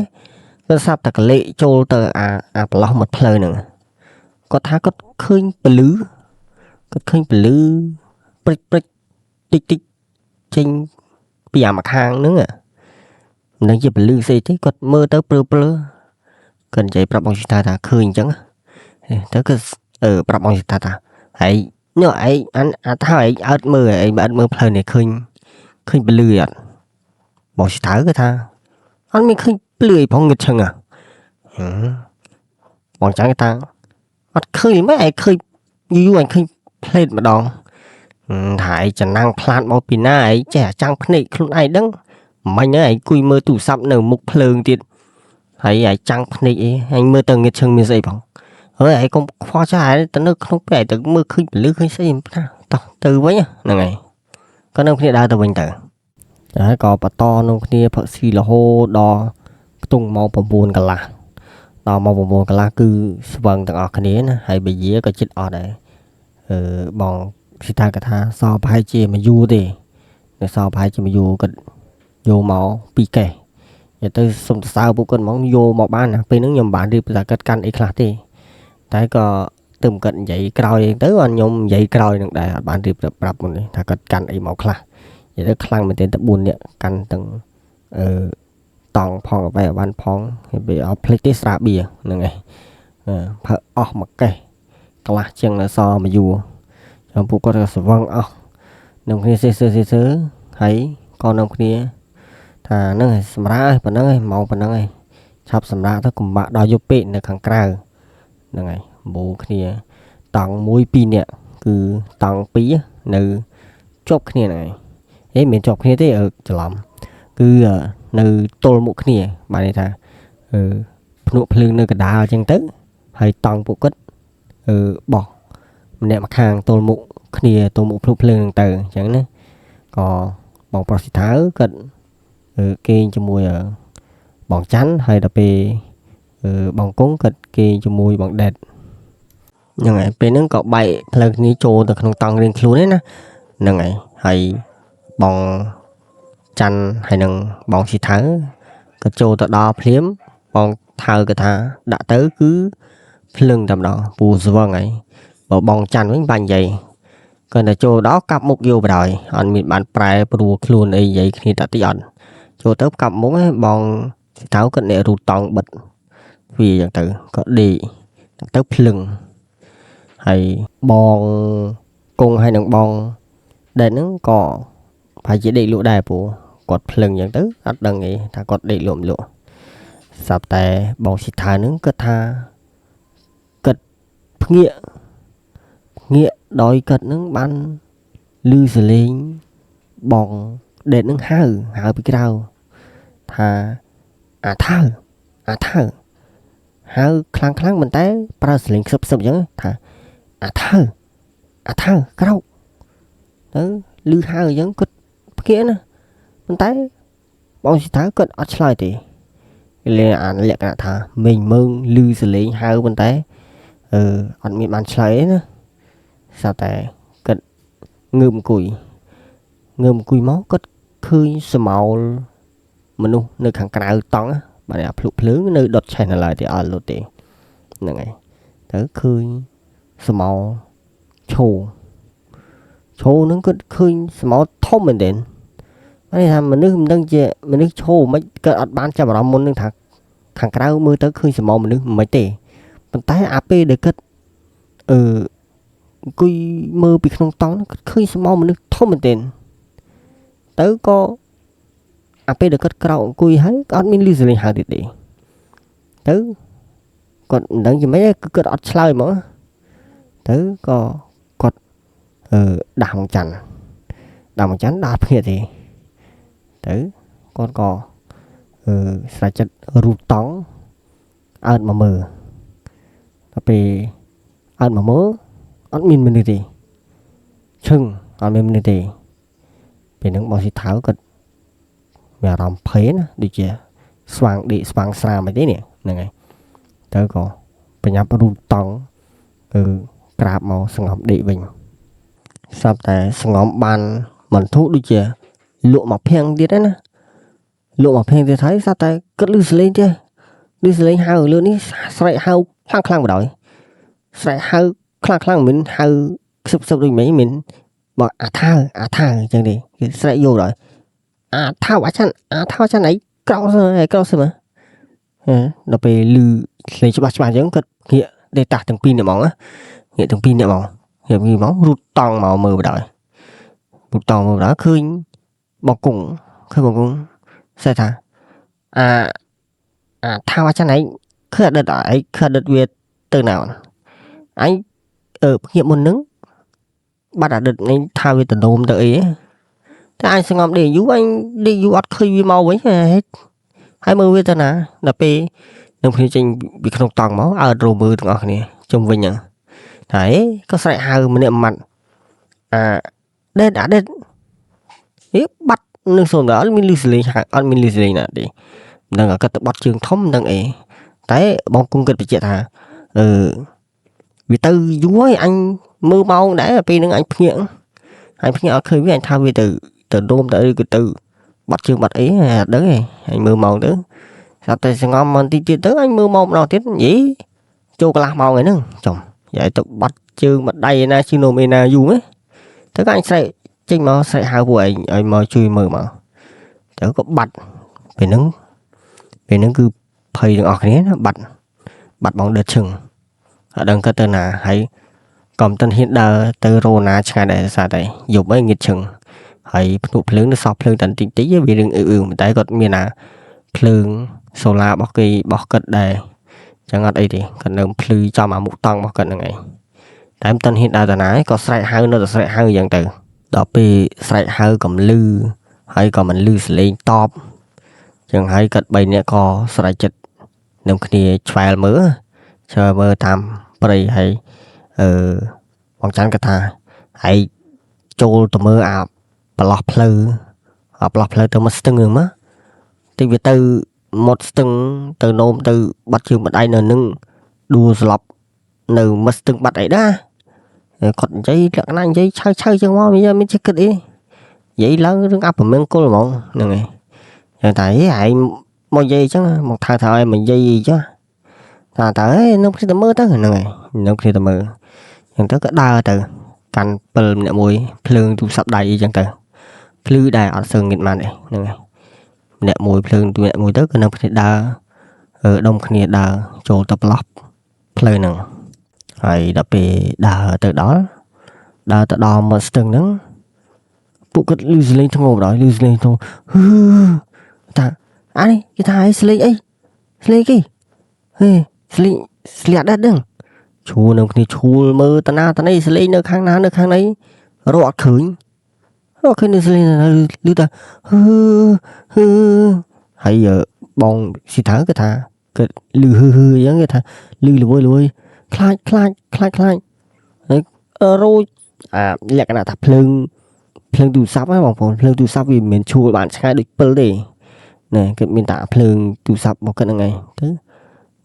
គាត់ស្រាប់តែកលេចចូលទៅអាប្រឡោះមាត់ផ្លូវហ្នឹងគាត់ថាគាត់ឃើញពលឺគាត់ឃើញពលឺព្រិចព្រិចតិចតិចចេញពីអាម្ខាងហ្នឹងមិនដឹងជាពលឺស្អីទេគាត់មើលទៅព្រើព្រើគាត់និយាយប្រាប់បងស៊ីថៅថាឃើញអញ្ចឹងទៅគាត់ប្រាប់បងស៊ីថៅថាហើយនោះឯងអានអាថាឯងអត់មើលឯងបើអត់មើលផ្លូវនេះឃើញឃើញពលឺអត់បងស៊ីថៅគាត់ថាអត់មានឃើញពលឺអីផងងឹតឈឹងហ៎បងចាំងគាត់ថាអត់ឃើញមិនឯងឃើញយូរយូរឯងឃើញផ្លេតម្ដងថាឯងចំណាំងផ្លាតមកពីណាឯងចេះអាចាំងភ្នែកខ្លួនឯងដឹងមិញហ្នឹងឯងគួយមើលទូរស័ព្ទនៅមុខភ្លើងទៀតហើយឯងចាំងភ្នែកអីឯងមើលទៅងឹតឈឹងមានស្អីផងហើយឯងកុំខ្វល់ចាស់ឯងទៅនៅក្នុងពេលឯងទៅមើលឃើញពលឺឃើញស្អីណាតោះទៅវិញហ្នឹងហើយក៏នឹងគ្នាដើរទៅវិញទៅហើយក៏បន្តនឹងគ្នាផឹកស៊ីរហូតដល់ខ្ទង់ម៉ោង9កន្លះដល់ម៉ោង9កន្លះគឺស្វឹងទាំងអស់គ្នាណាហើយបយាក៏ចិត្តអត់ដែរបងស៊ីថាគាត់ថាសល់ប្រហែលជាមួយយូរទេនៅសល់ប្រហែលជាមួយយូរគាត់យកមកពីរកេះនិយាយទៅសុំសរសើរពួកគាត់ហ្មងយកមកបានណាពេលហ្នឹងខ្ញុំមិនបានរៀបថាគាត់កាន់អីខ្លះទេតែក៏ទៅមិនគាត់និយាយក្រោយទៅអត់ខ្ញុំនិយាយក្រោយនឹងដែរអត់បានរៀបប្រាប់មុនទេថាគាត់កាន់អីមកខ្លះនិយាយទៅខ្លាំងមែនទែនតែ4នាក់កាន់ទាំងអឺតង់ផងអ្វីអវ៉ាន់ផងវាអត់ភ្លេចទេស្រាបៀហ្នឹងឯងផឹកអស់មួយកេះកន្លះជាងនៅសល់មួយយូរចាំពួកគាត់ក៏ស្វឹងអស់នឹងគ្នាសេសឺហើយក៏នឹងគ្នាថាហ្នឹងឯងសម្រាប់ឯងប៉ុណ្ណឹងឯងម៉ោងប៉ុណ្ណឹងឯងឆាប់សម្រាប់ទៅកុំបាក់ដល់យប់ពេកនៅខាងក្រៅហ្នឹងហើយបូគ្នាតង់1 2នាក់គឺតង់2នៅជាប់គ្នាហ្នឹងឯងហេមិនជាប់គ្នាទេច្រឡំគឺនៅទល់មុខគ្នាបានន័យថាភ្នក់ភ្លើងនៅកណ្ដាលអញ្ចឹងទៅហើយតង់ពួកគាត់បោះម្នាក់ម្ខាងទល់មុខគ្នាទល់មុខភ្លុកភ្លើងហ្នឹងទៅអញ្ចឹងណាក៏បងប្រុសស៊ីថៅគាត់គេងជាមួយបងច័ន្ទហើយដល់ពេលបងគង់គាត់គេងជាមួយបងដេតហ្នឹងហើយពេលហ្នឹងក៏បែកផ្លូវគ្នាចូលទៅក្នុងតង់រៀងខ្លួនឯណាហ្នឹងហើយហើយបងច័ន្ទហើយនឹងបងស៊ីថៅក៏ចូលទៅដល់ភ្លាមបងថៅគាត់ថាដាក់ទៅគឺភ្លឹងតែម្ដងពូស្វឹងហើយបើបងច័ន្ទវិញបាញ់និយាយគាត់តែចូលដល់កាប់មុខយកបណ្ដោយអត់មានបានប្រែប្រួលខ្លួនអីនិយាយគ្នាតាតិចអត់ចូលទៅកាប់មុខឯងបងស៊ីថៅគាត់អ្នករូតតង់បិទវាអញ្ចឹងទៅក៏ដេកទៅភ្លឹងហើយបងគង់ហើយនឹងបងដេតហ្នឹងក៏ប្រហែលជាដេកលក់ដែរព្រោះគាត់ភ្លឹងអញ្ចឹងទៅអត់ដឹងអីថាគាត់ដេកលក់មិនលក់ស្រាប់តែបងស៊ីថៅហ្នឹងគាត់ថាគាត់ភ្ងាកដោយគាត់ហ្នឹងបានឮសលេងបងដេតហ្នឹងហៅពីក្រៅថាអាថៅអាថៅហៅខ្លាំងខ្លាំងមិនតែប្រើសលេងខ្សឹបខ្សឹបអញ្ចឹងថាអាថៅអាថៅក្រោកទៅឮហៅអញ្ចឹងគាត់ភ្ងាកណាប៉ុន្តែបងស៊ីថៅគាត់អត់ឆ្លើយទេលាអានលក្ខណៈថាមេងមើងឮសលេងហៅប៉ុន្តែអត់មានបានឆ្លើយទេណាស្រាប់តែគាត់ងើបអង្គុយមកគាត់ឃើញស្រមោលមនុស្សនៅខាងក្រៅតង់បាទអាភ្លុកភ្លើងនៅដុតឆេះនៅឡើយទេអត់លុតទេហ្នឹងហើយទៅឃើញស្រមោលឈោ ឈរហ្នឹងគាត់ឃើញស្មោធំមែនទែនហើយថាមនុស្សមិនដឹងជាមនុស្សឈរមិនគាត់អត់បានចាប់អារម្មណ៍មុននឹងថាខាងក្រៅមើលទៅឃើញស្មោមនុស្សមិនទេប៉ុន្តែអាពេលដែលគាត់អឺអង្គុយមើលពីក្នុងតង់គាត់ឃើញស្មោមនុស្សធំមែនទែនទៅក៏អាពេលដែលគាត់ក្រោកអង្គុយហើយអត់មានលឺសលេងហៅទៀតទេទៅគាត់មិនដឹងជាម៉េចគឺគាត់អត់ឆ្លើយហ្មងទៅក៏គាត់ដាស់មកច័ន្ទដាស់មកច័ន្ទដាស់ភ្ញាក់ទេទៅគាត់ក៏ស្រេចចិត្តរូបតង់អើតមកមើលដល់ពេលអើតមកមើលអត់មានមនុស្សទេឈឹងអត់មានមនុស្សទេពេលហ្នឹងបងស៊ីថៅគាត់មានអារម្មណ៍ភ័យណាដូចជាស្វាងដេកស្វាងស្រាមអីទេនេះហ្នឹងហើយទៅក៏បញ្ញាប់រូបតង់គឺក្រាបមកសងំដេកវិញស្រាប់តែសងំបានមិនធូរដូចជាលក់មកភាំងទៀតណាលក់មកភាំងទៀតហើយស្រាប់តែគិតលឺសលេងទេលឺសលេងហៅលឺនេះស្រែកហៅខ្លាំងខ្លាំងបណ្ដោយស្រែកហៅខ្លាំងខ្លាំងមិនហៅខ្សឹបខ្សឹបដូចមិនមិនបើអាថៅអាថៅអញ្ចឹងទេគេស្រែកយកដល់អាថៅអាចាន់អាថៅអាចាន់អីក្រោសអីក្រោសមើលដល់ពេលលឺសលេងច្បាស់ច្បាស់អញ្ចឹងគាត់ងាកដេតាស់ទាំងពីរនាក់ហ្មងណាងាកទាំងពីរនាក់ហ្មងងាកពីហ្មងរូតតង់មកមើលបណ្ដោយរូតតង់មើលបណ្ដោយឃើញបងគង់ឃើញបងគង់ស្អែថាអាអាថៅអាចាន់ឯងឃើញអតីតឯងឃើញអតីតវាទៅណាអញភ្ញាក់មុននឹងបាត់អតីតនេះថាវាទៅនោមទៅអីតែអញសងំដេកយូរអញដេកយូរអត់ឃើញវាមកវិញហើយមើលវាទៅណាដល់ពេលនឹងគ្នាចេញពីក្នុងតង់មកអើតរមើលទាំងអស់គ្នាជុំវិញហ្នឹងតែក៏ស្រែកហៅម្នាក់ម៉ាត់អាដេតអាដេតអេបាត់នឹងសូមដល់អត់មានលឺសលេងហៅអត់មានលឺសលេងណាទេមិនដឹងគាត់ទៅបាត់ជើងធំមិនដឹងអីតែបងគង់គិតបញ្ជាក់ថាអឺវាទៅយូរហើយអញមើលម៉ោងដែរពេលហ្នឹងអញភ្ញាក់អញភ្ញាក់អត់ឃើញវាអញថាវាទៅទៅនោមទៅអីក៏ទៅបាត់ជើងបាត់អីអត់ដឹងទេអញមើលម៉ោងទៅស្រាប់តែសងំមកតិចទៀតទៅអញមើលម៉ោងម្ដងទៀតយីចូលកន្លះម៉ោងហើយហ្នឹងចំយាយទៅបាត់ជើងបាត់ដៃឯណាជិះនោមឯណាយូរហ៎ទៅក៏អញស្រែកចេញមកស្រែកហៅពួកឯងឲ្យមកជួយមើលមកទៅក៏បាត់ពេលហ្នឹងគឺភ័យទាំងអស់គ្នាណាបាត់បាត់បងដេតឈឹងអត់ដឹងគាត់ទៅណាហើយក៏មិនទាន់ហ៊ានដើរទៅរោណាឆ្ងាយដែរសារតែយប់អីងៀតឈឹងហើយភ្នក់ភ្លើងនៅសោះភ្លើងតែតិចតិចវារឿងអឺអឺតែគាត់មានណាភ្លើងសូឡារបស់គេរបស់គាត់ដែរចឹងអត់អីទេគាត់នៅភ្លឺចំអាមុខតង់របស់គាត់ហ្នឹងឯងតែមិនទាន់ហ៊ានដើរទៅណាក៏ស្រែកហៅនៅតែស្រែកហៅយ៉ាងទៅដល់ពេលស្រែកហៅកំលឺហើយក៏មិនលឺសលេងតបចឹងហើយគាត់3នាក់ក៏ស្រែកចិត្តនឹងគ្នាឆ្វែលមើលឆ្វែលមើលតាមព្រៃហើយអឺបងច័ន្ទគាត់ថាហើយចូលទៅមើលអាប្រឡោះផ្លូវអាប្រឡោះផ្លូវទៅមកស្ទឹងហ្នឹងមកតិចវាទៅមាត់ស្ទឹងទៅនោមទៅបាត់ជើងបាត់ដៃនៅនឹងដួលស្លាប់នៅមាត់ស្ទឹងបាត់អីដែរគាត់និយាយលក្ខណៈនិយាយឆៅឆៅចឹងមកមានចេះគិតអីនិយាយឡើងរឿងអពមង្គលហ្មងហ្នឹងហើយចឹងតែឯងមកនិយាយអញ្ចឹងមកថាថាឲ្យមកនិយាយអីចឹងថាតើនឹងគ្នាទៅមើលទៅហ្នឹងហើយនឹងគ្នាទៅមើលចឹងទៅក៏ដើរទៅកាន់ពិលម្នាក់មួយភ្លើងទូរស័ព្ទដៃអីចឹងទៅភ្លឺដែរអត់សូវងៀតម៉ាត់ទេហ្នឹងហើយម្នាក់មួយភ្លើងទូម្នាក់មួយទៅក៏នឹងគ្នាដើរដុំគ្នាដើរចូលទៅប្រឡោះផ្លូវហ្នឹងហើយដល់ពេលដើរទៅដល់ដើរទៅដល់មាត់ស្ទឹងហ្នឹងពួកគាត់លឺសលេងធ្ងោបណ្ដោយលឺសលេងធ្ងោហឺតាអានេះគេថាអីសលេងអីសលេងគេហេសលេងស្លាក់ដែរដឹងឈួលនៅគ្នាឈួលមើលតាណាតានេះសលេងនៅខាងណានៅខាងណីរកអត់ឃើញរកឃើញនៅសលេងលឺតាហឺហឺហើយបងស៊ីថៅគេថាគាត់លឺហឺហឺអញ្ចឹងគេថាលឺល្វើយល្វើយខ្លាចខ្លាចខ្លាចខ្លាចហើយរោចអាលក្ខណៈថាភ្លើងភ្លើងទូរស័ព្ទហ្នឹងបងប្អូនភ្លើងទូរស័ព្ទវាមិនមែនឈួលបានឆ្ងាយដូចពិលទេណែគាត់មានតែភ្លើងទូរស័ព្ទរបស់គាត់ហ្នឹងឯងទៅ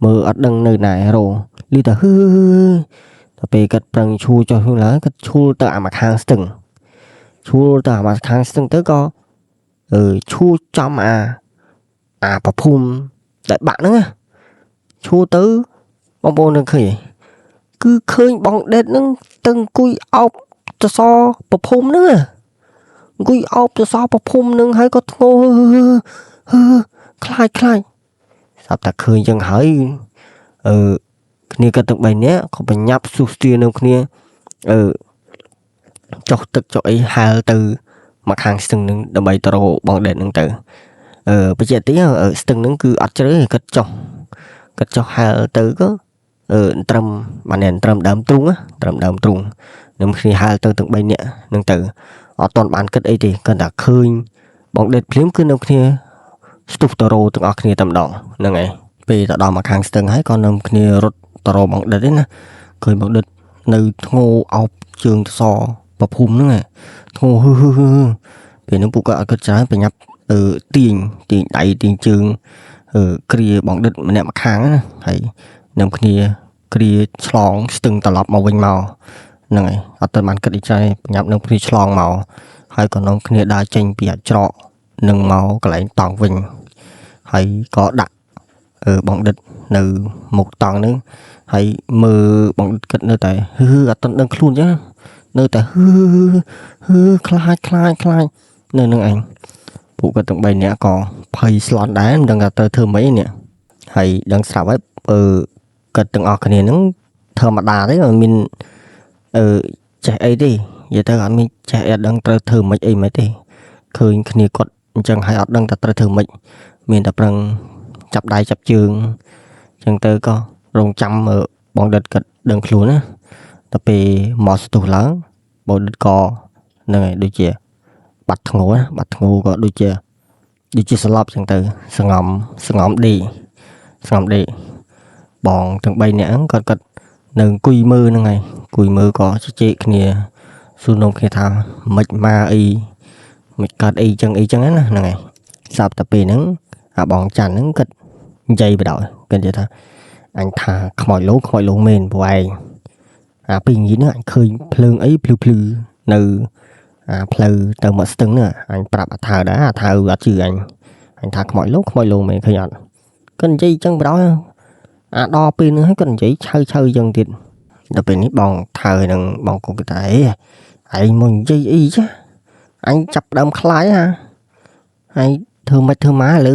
មើលអត់ដឹងនៅណារោលឺតែហឺដល់ពេលគាត់ប្រឹងឈួលចុះឡើងគាត់ឈួលទៅអាមកខាងស្ទឹងឈួលទៅអាមកខាងស្ទឹងទៅក៏ឈួលចំអាអាប្រភូមិដែលបាក់ហ្នឹងណាឈួលទៅបងប្អូននឹងឃើញគឺឃើញបងដេតហ្នឹងទៅអង្គុយអោប សសរប្រភុំហ្នឹងអង្គុយអោបសសរប្រភុំហ្នឹងហើយក៏ធ្ងោហឺខ្លាចខ្លាចស្រាប់តែឃើញចឹងហើយអឺគ្នាក៏ទាំង3នាក់ក៏បញ្ញាប់ស៊ុះស្ទានៅគ្នាអឺចុះទឹកចុះអីហែលទៅមកខាងស្ទឹងនឹងដើម្បីទៅរកបងដេតហ្នឹងទៅអឺបច្ចេកទេសស្ទឹងហ្នឹងគឺអត់ជ្រៅគាត់ចុះគាត់ចុះហែលទៅក៏អឺត្រឹមបានត្រឹមដើមទ្រូងត្រឹមដើមទ្រូងនឹងគ្នាហែលទៅទាំង3នាក់ហ្នឹងទៅអត់ទាន់បានគិតអីទេគាត់តែឃើញបងដេតភ្លាមគឺនៅគ្នាស្ទុះតរោទាំងអស់គ្នាតែម្ដងហ្នឹងឯងពេលទៅដល់មកខាងស្ទឹងហើយក៏នាំគ្នារត់តរោបងដិតឯណាឃើញបងដិតនៅធ្ងោអោបជើងសប្រភុំហ្នឹងធ្ងោហឺហឺហឺពេលហ្នឹងពួកគាត់អត់គិតច្រើនប្រញាប់អឺទាញទាញដៃទាញជើងអឺគ្រាបងដិតម្នាក់ម្ខាងណាហើយនាំគ្នាគ្រាឆ្លងស្ទឹងត្រឡប់មកវិញមកហ្នឹងហើយអត់ទាន់បានគិតអីច្រើនប្រញាប់នឹងគ្នាឆ្លងមកហើយក៏នាំគ្នាដើរចេញពីអាច្រកនឹងមកកន្លែងតង់វិញហើយក៏ដាក់អឺបងដិតនៅមុខតង់ហ្នឹងហើយមើលបងដិតគិតនៅតែហឺអត់ទាន់ដឹងខ្លួនចឹងនៅតែហឺហឺខ្លាចខ្លាចខ្លាចនៅនឹងឯងពួកគាត់ទាំង3នាក់ក៏ភ័យស្លន់ដែរមិនដឹងថាត្រូវធ្វើម៉េចនេះហើយដឹងស្រាប់ហើយអឺគាត់ទាំងអស់គ្នាហ្នឹងធម្មតាទេអត់មានអឺចេះអីទេនិយាយទៅអត់មានចេះអត់ដឹងត្រូវធ្វើម៉េចអីម៉េចទេឃើញគ្នាគាត់អញ្ចឹងហើយអត់ដឹងថាត្រូវធ្វើម៉េចមានតែប្រឹងចាប់ដៃចាប់ជើងអញ្ចឹងទៅក៏រងចាំបងដិតគាត់ដឹងខ្លួនណាដល់ពេលមកស្ទុះឡើងបងដិតក៏ហ្នឹងហើយដូចជាបាត់ធ្ងោណាបាត់ធ្ងោក៏ដូចជាសន្លប់អញ្ចឹងទៅសងំសងំដេកសងំដេកបងទាំង3នាក់ហ្នឹងគាត់គាត់នៅអង្គុយមើលហ្នឹងហើយអង្គុយមើលក៏ជជែកគ្នាសួរនាំគ្នាថាម៉េចមកអីមិនកើតអីចឹងអីចឹងណាហ្នឹងហើយស្រាប់តែពេលហ្នឹងអាបងច័ន្ទហ្នឹងគាត់និយាយបដ ாய் គាត់និយាយថាអញថាខ្មោចលោខ្មោចលោមែនពួកឯងអាពីងីហ្នឹងអញឃើញភ្លើងអីភ្លឺភ្លឺនៅអាផ្លូវទៅមកស្ទឹងហ្នឹងអញប្រាប់អាថៅដែរអាថៅអត់ជឿអញអញថាខ្មោចលោខ្មោចលោមែនឃើញអត់គាត់និយាយចឹងបដ ாய் អាដល់ពេលហ្នឹងហើយគាត់និយាយឆៅឆៅចឹងទៀតដល់ពេលនេះបងថៅនឹងបងគុកថាអីឯងមកនិយាយអីចាអញចាប់ដើមខ្លាចហ่าហើយធ្វើម៉េចធ្វើម៉ាលើ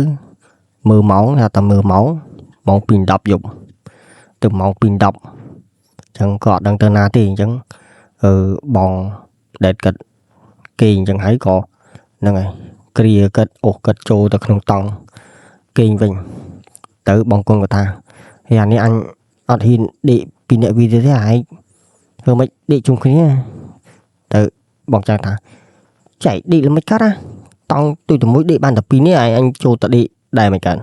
មើលម៉ោងថាតែមើលម៉ោងម៉ោង2:10យប់ទៅម៉ោង2:10អញ្ចឹងក៏អត់ដឹងទៅណាទេអញ្ចឹងអឺបងដេតគាត់គេងអញ្ចឹងហើយក៏ហ្នឹងហើយគ្រាគាត់អូសគាត់ចូលទៅក្នុងតង់គេងវិញទៅបងគុណគាត់ថាហេអានេះអញអត់ហ៊ានដេកពីអ្នកវីទេឯងធ្វើម៉េចដេកជុំគ្នាទៅបងចង់ថាចែកដេកល្មិចកើតណាតង់ទុយតែមួយដេកបានតែពីរនេះឯងអញចូលទៅដេកដែរមិនកើត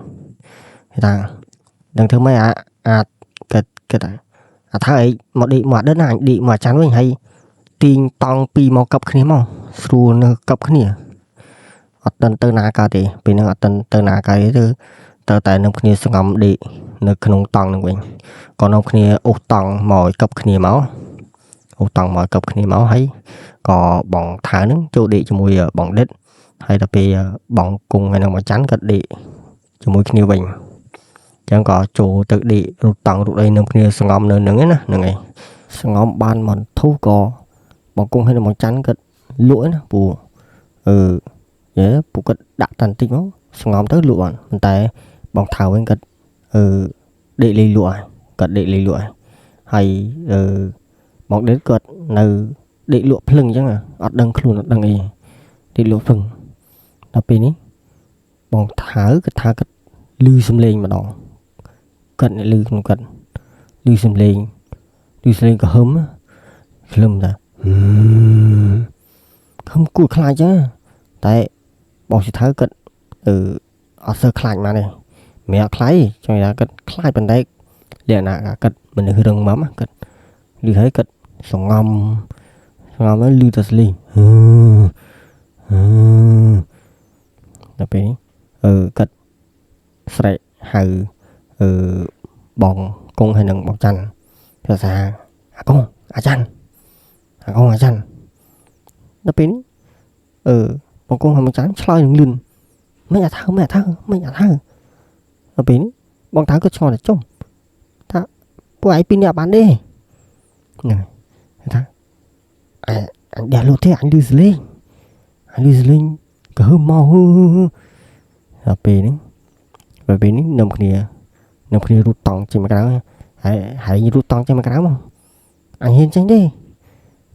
គេថាដឹងធ្វើម៉េចអាអាគាត់គាត់ថាអាថាឯងមកដេកមកដិតណាអញដេកមកអាចារ្យវិញហើយទាញតង់ពីរមកកັບគ្នាមកស្រួលនៅកັບគ្នាអត់ទាន់ទៅណាកើតទេពេលហ្នឹងអត់ទាន់ទៅណាកើតទេទៅត្រូវតែនឹងគ្នាសងំដេកនៅក្នុងតង់ហ្នឹងវិញក៏នាំគ្នាអូសតង់មកឲ្យកັບគ្នាមកអូសតង់មកឲ្យកັບគ្នាមកហើយក៏បងថៅហ្នឹងចូលដេកជាមួយបងដិតហើយដល់ពេលបងគង់ហើយនឹងបងច័ន្ទក៏ដេកជាមួយគ្នាវិញអញ្ចឹងក៏ចូលទៅដេករត់តង់រត់អីនឹងគ្នាសងំនៅហ្នឹងណាហ្នឹងឯងសងំបានមិនធុះក៏បងគង់ហើយនឹងបងច័ន្ទក៏លក់ឯណាពូអឺយេពូគាត់ដាក់តាន់តិចមកសងំទៅលក់បានប៉ុន្តែបងថៅវិញគាត់អឺដេកលេងលក់ហើយគាត់ដេកលេងលក់ហើយហើយអឺបងដេកគាត់នៅដេកលក់ភ្លឹងអញ្ចឹងអត់ដឹងខ្លួនអត់ដឹងអីដេកលក់ភ្លឹងដល់ពេលនេះបងថៅគាត់ថាគាត់ឮសំឡេងម្ដងគាត់អ្នកឮក្នុងគាត់ឮសំឡេងឮសំឡេងក៏ហឹមក្លឹមថាហឹមគួរខ្លាចចឹងតែបងសិថៅគាត់អឺអត់សូវខ្លាចមកទេមិនអត់ខ្លាចចង់ថាគាត់ខ្លាចប៉ុន្តែលក្ខណៈគាត់មនុស្សរឹងមាំគាត់ឮហើយគាត់សងំសងំហើយឮតែស្លេងហឺហឺដល់ពេលអឺគាត់ស្រែកហៅអឺបងគង់ហើយនឹងបងច័ន្ទភាសាអាគង់អាច័ន្ទអាគង់អាច័ន្ទដល់ពេលនេះអឺបងគង់ហើយបងច័ន្ទឆ្លើយនឹងលឿនមិនអាថៅមិនអាថៅមិនអាថៅដល់ពេលនេះបងថៅក៏ឆ្ងល់តែចុំថាពួកឯងពីរនាក់បានទេហ្នឹងថា អញដេះលក់ទេអញលឺសលេងអញលឺសលេងក៏ហឺមកហឺដល់ពេលហ្នឹងពេលនេះនឹមគ្នារូតតង់ចេញមកក្រៅហើយហើយរូតតង់ចេញមកក្រៅមកអញហ៊ានចេញទេ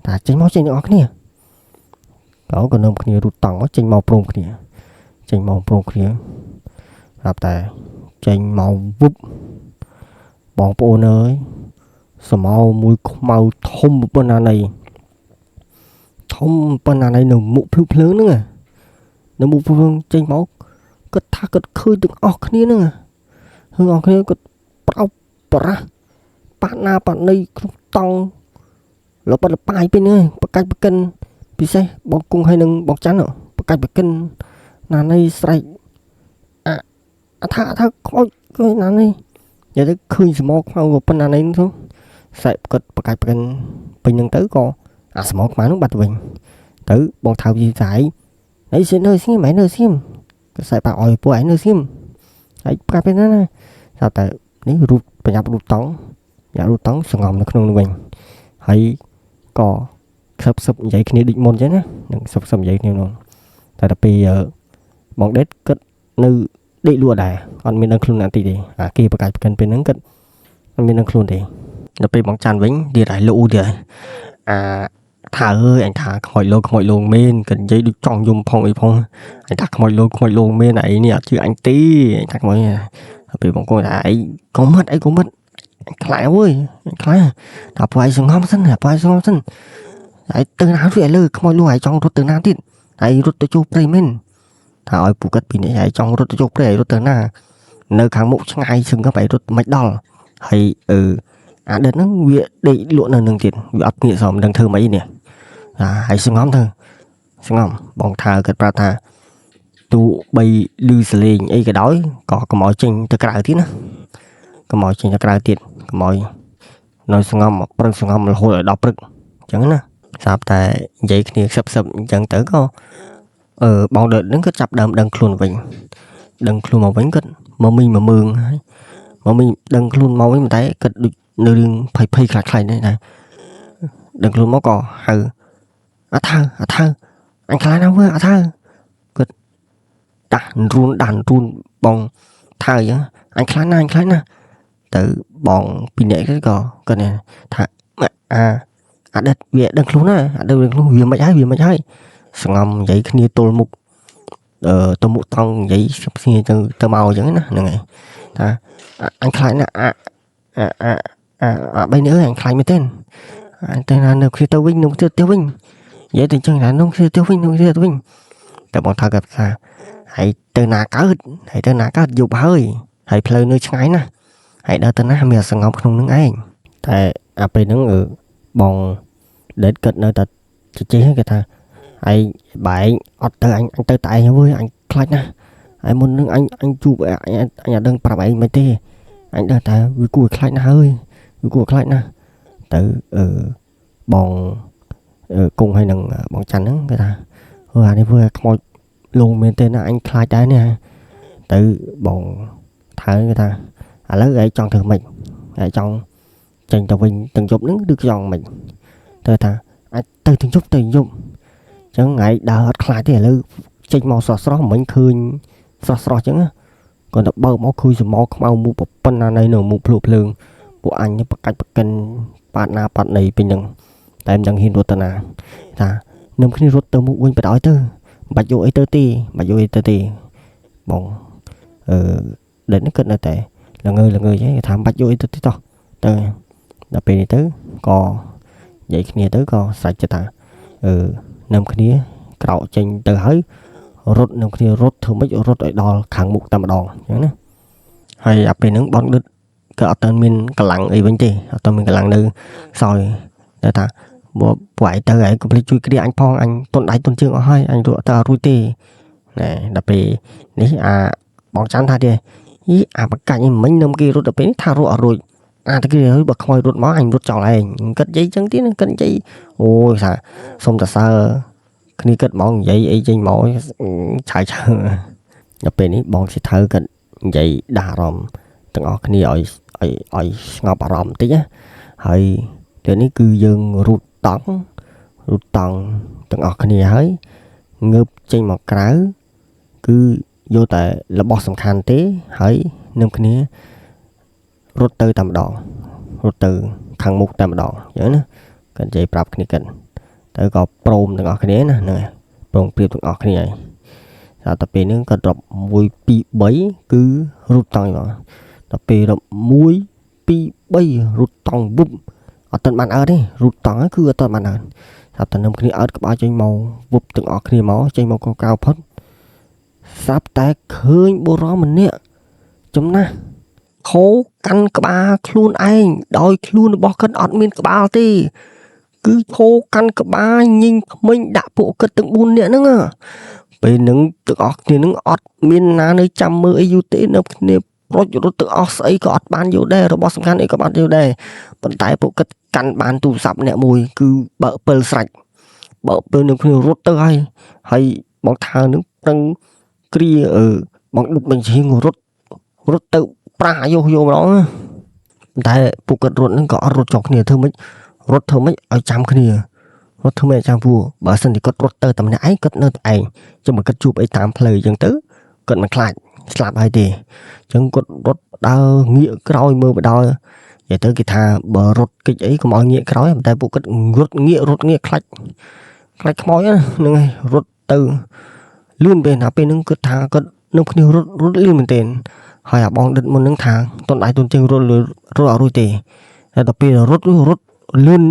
តែចេញមកចេញទាំងអស់គ្នាក៏នឹមគ្នារូតតង់មកចេញមកព្រមគ្នាចេញមកព្រមគ្នាប្រាប់តែចេញមកវឹបបងប្អូនអើយសមោមួយខ្មៅធំប៉ុណ្ណាណីធំប៉ុណ្ណាណីនៅមុខភ្លឺភ្លើងហ្នឹងនៅមុខភ្លើងចេញមកគាត់ថាគាត់ឃើញទាំងអស់គ្នាហ្នឹងហឹងអស់គ្នាគាត់ប្រោបប្រាស់ប៉ាណាប៉ាណីក្នុងតង់លបលបាយពេញហ្នឹងបកាច់បកិនពិសេសបងគង់ហើយនឹងបងច័ន្ទបកាច់បកិនណាណីស្រែកអាថាខ្មោចឃើញណាណីនិយាយទៅឃើញសមោខ្មៅប៉ុណ្ណាណីហ្នឹងស្រែកគាត់បកាច់បកិនពេញហ្នឹងទៅក៏អាសមោខ្មៅហ្នឹងបាត់វិញទៅបងថៅយីស្អីណៃសិននៅស្ងៀមឯងនៅស្ងៀមក៏ស្រែកប៉ាឲ្យពួកឯងនៅស្ងៀមហើយប្រាប់ពេលណាស្រាប់តែនេះរូបប្រញាប់រូបតង់ញ៉ារូបតង់សងំនៅក្នុងនោះវិញហើយក៏ខ្សឹបសឹបនិយាយគ្នាដូចមុនអញ្ចឹងណានឹងខ្សឹបសឹបនិយាយគ្នានោះតែដល់ពេលបងដេតគាត់នៅដេកលក់ដែរអត់មានដឹងខ្លួនណាតិចទេអាគេប្រកាសប្រកិនពេលហ្នឹងគាត់អត់មានដឹងខ្លួនទេដល់ពេលបងច័ន្ទវិញទៀតហើយលូទៀតអាថាអើយអញថាខ្មោចលោខ្មោចលងមែនគាត់និយាយដូចចង់យំផងអីផងអញថាខ្មោចលោខ្មោចលងមែនអីនេះអត់ជឿអញទេអញថាខ្មោចដល់ពេលបងគង់ថាអីកុំមាត់អីកុំមាត់អញខ្លាចអើយអញខ្លាចដល់ពួកឯងសងំសិនពួកឯងសងំសិនឯងទៅណារួចឥឡូវខ្មោចលងឯងចង់រត់ទៅណាទៀតឯងរត់ទៅជួបព្រៃមែនថាឲ្យពួកគាត់ពីនេះឯងចង់រត់ទៅជួបព្រៃឯងរត់ទៅណានៅខាងមុខឆ្ងាយសឹងឯងរត់មិនដល់ហើយអឺអាដិតហ្នឹងវាដេកលក់នៅនឹងទៀតវាអត់ងាកសមមិនដឹងធ្វើម៉េចនេះអាហើយសងំទៅសងំបងថៅគាត់ប្រាប់ថាទោះបីលឺសលេងអីក៏ដោយក៏កុំឲ្យចេញទៅក្រៅទៀតណាកុំឲ្យចេញទៅក្រៅទៀតកុំឲ្យនៅសងំប្រឹងសងំរហូតឲ្យដល់ព្រឹកអញ្ចឹងណាស្រាប់តែនិយាយគ្នាខ្សឹបខ្សឹបអញ្ចឹងទៅក៏បងដិតហ្នឹងគាត់ចាប់ដើមដឹងខ្លួនវិញដឹងខ្លួនមកវិញគាត់មកមីមកមើងហើយមកមីដឹងខ្លួនមកវិញតែគាត់ដូចនៅរឿងភ័យភ័យខ្លាចខ្លាចនេះណាដឹងខ្លួនមកក៏ហៅអាថៅអាថៅអញខ្លាចណាស់វើអាថៅគាត់ដាស់រួនដាស់រួនបងថៅអញ្ចឹងអញខ្លាចណាស់អញខ្លាចណាស់ទៅបងពីរនាក់ក៏គាត់ថាអាដិតវាដឹងខ្លួនណាអាដិតដឹងខ្លួនវាមិនហើយវាមិនហើយសងំនិយាយគ្នាទល់មុខទៅមុខត្រង់និយាយគ្នាទៅមកអញ្ចឹងណាហ្នឹងហើយថាអញខ្លាចណាស់អាអាអាអាបីនេះអើយអញខ្លាចមែនទេអញទៅណានៅគ្នាទៅវិញនៅគ្នាទៅវិញនិយាយទៅអញ្ចឹងណានោះគ្នាទៅវិញនោះគ្នាទៅវិញតែបងថាគាត់ថាហើយទៅណាកើតហើយទៅណាកើតយប់ហើយហើយផ្លូវនៅឆ្ងាយណាស់ហើយដល់ទៅណាមានសងំក្នុងនឹងឯងតែអាពេលហ្នឹងបងដេតគាត់នៅតែជជែកគាត់ថាឯងបែងអត់ទៅអញទៅតែឯងវើយអញខ្លាចណាស់ហើយមុននឹងអញជួបអញអត់ដឹងប្រាប់ឯងមិនទេអញដឹងតែវាគួរឲ្យខ្លាចណាស់ហើយវាគួរឲ្យខ្លាចណាស់ទៅបងគង់ហើយនឹងបងច័ន្ទហ្នឹងគេថាអឺអានេះធ្វើឲ្យខ្មោចលងមែនទេណាអញខ្លាចដែរនេះទៅបងថើគេថាឥឡូវឯងចង់ធ្វើម៉េចឯងចង់ចេញទៅវិញទាំងយប់ហ្នឹងឬចង់ម៉េចទៅថាអាចទៅទាំងយប់ទៅយប់អញ្ចឹងឯងដើរអត់ខ្លាចទេឥឡូវចេញមកស្រស់ស្រស់មិញឃើញស្រស់ស្រស់អញ្ចឹងគាត់ទៅបើកមកឃើញសមោខ្មៅមុខប៉ុណ្ណាណីនៅមុខភ្លក់ភ្លើងពួកអញបកាច់បកិនប៉ាត់ណាប៉ាត់ណីពេញហ្នឹងតែមិនដឹងហ៊ានរត់ទៅណាថានឹមគ្នារត់ទៅមុខវិញបដ ாய் ទៅមិនបាច់យកអីទៅទេមិនបាច់យកអីទៅទេបងអឺដេតនេះគាត់នៅតែល្ងើល្ងើអញ្ចឹងថាមិនបាច់យកអីទៅទេតោះទៅដល់ពេលនេះទៅក៏និយាយគ្នាទៅក៏ស្រេចចិត្តថានឹមគ្នាក្រោកចេញទៅហើយរត់នឹមគ្នារត់ធ្វើម៉េចរត់ឲ្យដល់ខាងមុខតែម្ដងអញ្ចឹងណាហើយអាពេលហ្នឹងបងដិតក៏អត់ទាន់មានកម្លាំងអីវិញទេអត់ទាន់មានកម្លាំងនៅខ្សោយតែថាបើពួកឯងទៅឯងកុំភ្លេចជួយគ្រាអញផងអញទន់ដៃទន់ជើងអស់ហើយអញរត់ទៅអត់រួចទេណែដល់ពេលនេះអាបងច័ន្ទថាទេយីអាបកាច់នេះមិញនឹមគេរត់ដល់ពេលនេះថារត់អត់រួចអាតែគេហើយបើខ្មោចរត់មកអញរត់ចោលឯងគិតនិយាយចឹងទៀតគិតនិយាយអូយថាសុំតសើគ្នាគិតហ្មងនិយាយអីចេញមកឆាយឆើដល់ពេលនេះបងសិថៅគិតនិយាយដាស់អារម្មណ៍ទាំងអស់គ្នាឲ្យឲ្យស្ងប់អារម្មណ៍បន្តិចណាហើយពេលនេះគឺយើងរូតតង់ រត់តង់ទាំងអស់គ្នាហើយងើបចេញមកក្រៅគឺយកតែរបស់សំខាន់ទេហើយនឹមគ្នារត់ទៅតែម្ដងរត់ទៅខាងមុខតែម្ដងអញ្ចឹងណាគាត់និយាយប្រាប់គ្នាគាត់ទៅក៏ព្រមទាំងអស់គ្នាណាហ្នឹងហើយព្រមព្រៀបទាំងអស់គ្នាហើយតែដល់ពេលហ្នឹងគាត់រាប់1 2 3គឺរត់តង់ហ្មងដល់ពេលរាប់1 2 3រត់តង់វឹបអត់ទាន់បានអើតទេរត់តង់គឺអត់ទាន់បានអើតស្រាប់តែនឹមគ្នាអើតក្បាលចេញមកវឹបទាំងអស់គ្នាមកចេញមកកៅផុតស្រាប់តែឃើញបុរសម្នាក់ចំណាស់ខោកាន់ក្បាលខ្លួនឯងដោយខ្លួនរបស់គាត់អត់មានក្បាលទេគឺឈោកាន់ក្បាលញញក្មេងដាក់ពួកគាត់ទាំង4នាក់ហ្នឹងពេលហ្នឹងទាំងអស់គ្នាហ្នឹងអត់មានណានៅចាំមើលអីយូរទេនៅគ្នាប្រុចរត់ទាំងអស់ស្អីក៏អត់បានយកដែររបស់សំខាន់អីក៏បានយកដែរប៉ុន្តែពួកគាត់កាន់បានទូរស័ព្ទអ្នកមួយគឺបើកពិលស្រេចបើកពិលនឹងគ្នារត់ទៅហើយហើយបងថើនឹងប្រឹងគ្រាអឺបងដុតបញ្ជាងរត់រត់ទៅប្រាស់យោយកម្ដងតែពួកគាត់រត់ហ្នឹងក៏អត់រត់ចុះគ្នាធ្វើម៉េចរត់ធ្វើម៉េចឲ្យចាំគ្នារត់ធ្វើម៉េចឲ្យចាំពួកបើសិនជាគាត់រត់ទៅតែម្នាក់ឯងគាត់នៅតែឯងចាំបើគាត់ជួបអីតាមផ្លូវអញ្ចឹងទៅគាត់មិនខ្លាចស្លាប់ហើយទេអញ្ចឹងគាត់រត់ដើរងាកក្រោយមើលបដោយនិយាយទៅគេថាបើរត់គេចអីកុំឲ្យងាកក្រោយតែពួកគាត់រត់ងាករត់ងាកខ្លាច់ខ្លាច់ខ្មោចហ្នឹងហើយរត់ទៅលឿនពេលណាពេលហ្នឹងគាត់ថាគាត់នឹងគ្នារត់រត់លឿនមែនទែនហើយអាបងដិតមុនហ្នឹងថាតនដៃតនជើងរត់រត់អត់រួចទេតែដល់ពេលរត់រត់លឿន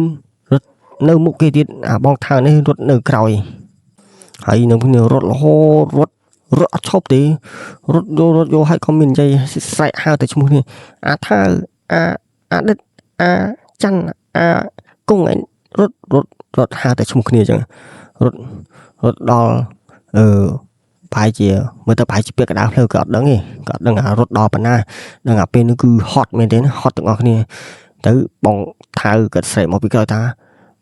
រត់នៅមុខគេទៀតអាបងថៅនេះរត់នៅក្រោយហើយនឹងគ្នារត់រហូតរត់រត់អត់ឈប់ទេរត់យករត់យកឲ្យក៏មាននិយាយស្រែកហៅតែឈ្មោះនេះអាថៅអាអាដិតអាច័ន្ទអាគង់ឯងរត់រត់រត់ហៅតែឈ្មោះគ្នាអញ្ចឹងរត់រត់ដល់អឺប្រហែលជាមើលទៅប្រហែលជាពាក្យកណ្ដាលផ្លូវក៏អត់ដឹងទេក៏អត់ដឹងអារត់ដល់ប៉ុណ្ណាដឹងអាពេលនេះគឺហត់មែនទេហត់ទាំងអស់គ្នាទៅបងថៅគាត់ស្រែកមកពីក្រោយថា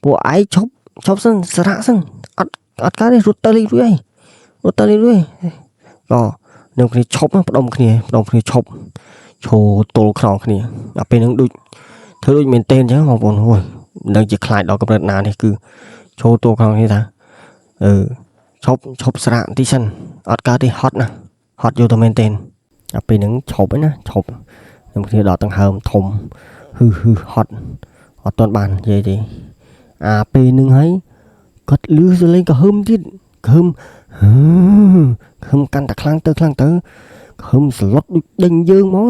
ពួកឯងឈប់ឈប់សិនសារៈសិនអត់អត់កើតទេរត់ទៅលេងរួចហើយរត់ទៅលេងរួចក៏នឹងគ្នាឈប់ផ្ដុំគ្នាផ្ដុំគ្នាឈប់ឈរទល់ខ្នងគ្នាដល់ពេលហ្នឹងដូចធ្វើដូចមែនទេអញ្ចឹងបងប្អូនអូយមិនដឹងជាខ្លាចដល់កម្រិតណានេះគឺឈរទល់ខ្នងគ្នាថាអឺឈប់ឈប់ស្រាកបន្តិចសិនអត់កើតទេហត់ណាហត់យកទៅមែនទេដល់ពេលហ្នឹងឈប់ឯណាឈប់នឹងគ្នាដល់ដង្ហើមធំហឺហឺហត់អត់ទាន់បាននិយាយទេអាពេលហ្នឹងហើយគាត់លឺសលេងក៏ហឹមទៀតហឹមហឺហឹមកាន់តែខ្លាំងទៅខ្លាំងទៅហឹមស្លុតដូចដេញយើងហ្មង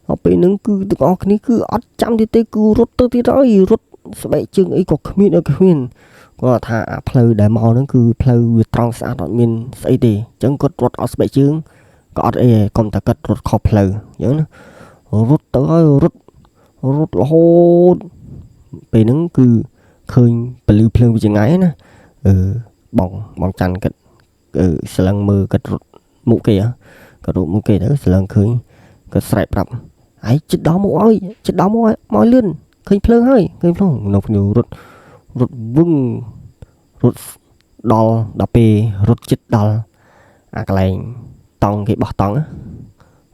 ដល់ពេលហ្នឹងគឺទាំងអស់គ្នាគឺអត់ចាំទៀតទេគឺរត់ទៅទៀតហើយរត់ស្បែកជើងអីក៏គ្មានអីគ្មានគាត់ថាអាផ្លូវដែលមកហ្នឹងគឺផ្លូវវាត្រង់ស្អាតអត់មានស្អីទេអញ្ចឹងគាត់រត់អត់ស្បែកជើងក៏អត់អីដែរកុំតែគាត់រត់ខុសផ្លូវអញ្ចឹងណារត់ទៅហើយរត់រត់រហូតពេលហ្នឹងគឺឃើញពលឺភ្លើងពីចង្ងាយណាអឺបងបងច័ន្ទគាត់អឺស្លឹងមើលគាត់រត់មុខគេគាត់រត់មុខគេទៅស្លឹងឃើញគាត់ស្រែកប្រាប់ឯងចិត្តដល់មកហើយចិត្តដល់មកមកលឿនឃើញភ្លើងហើយឃើញភ្លើងនៅភ្ញៀវរត់រត់វឹងរត់ដល់ដល់ពេលរត់ចិត្តដល់អាកន្លែងតង់គេបោះតង់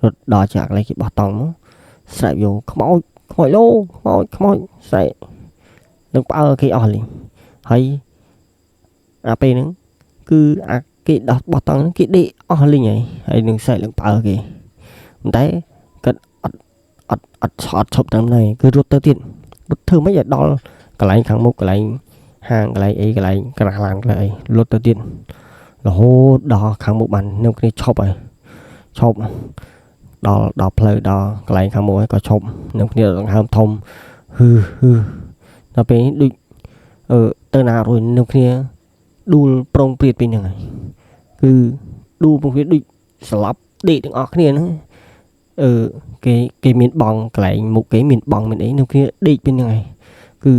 រត់ដល់ចាកន្លែងគេបោះតង់មកស្រែកយកខ្មោចខ្មោចលោខ្មោចខ្មោចស្រែកនឹងផ្អើលគេអស់លីងហើយអាពេលហ្នឹងគឺអាគេដោះបោះតង់ហ្នឹងគេដេកអស់លីងហើយហើយនឹងស្រែកនឹងផ្អើលគេប៉ុន្តែគាត់អត់អត់អត់អត់ឈប់តាមនេះគឺរត់ទៅទៀតរត់ធ្វើម៉េចឲ្យដល់កន្លែងខាងមុខកន្លែងហាងកន្លែងអីកន្លែងក្រាស់ឡានកន្លែងអីរត់ទៅទៀតរហូតដល់ខាងមុខបាននឹងគ្នាឈប់ហើយឈប់ដល់ដល់ផ្លូវដល់កន្លែងខាងមុខហើយក៏ឈប់នឹងគ្នាដង្ហើមធំហឺហឺដល់ពេលនេះដូចអឺទៅណារួចនឹងគ្នាដួលប្រងព្រាតពីហ្នឹងហើយគឺដួលប្រងព្រាតដូចស្លាប់ដេកទាំងអស់គ្នាហ្នឹងអឺគេគេមានបងកន្លែងមុខគេមានបងមានអីនឹងគ្នាដេកពីហ្នឹងហើយគឺ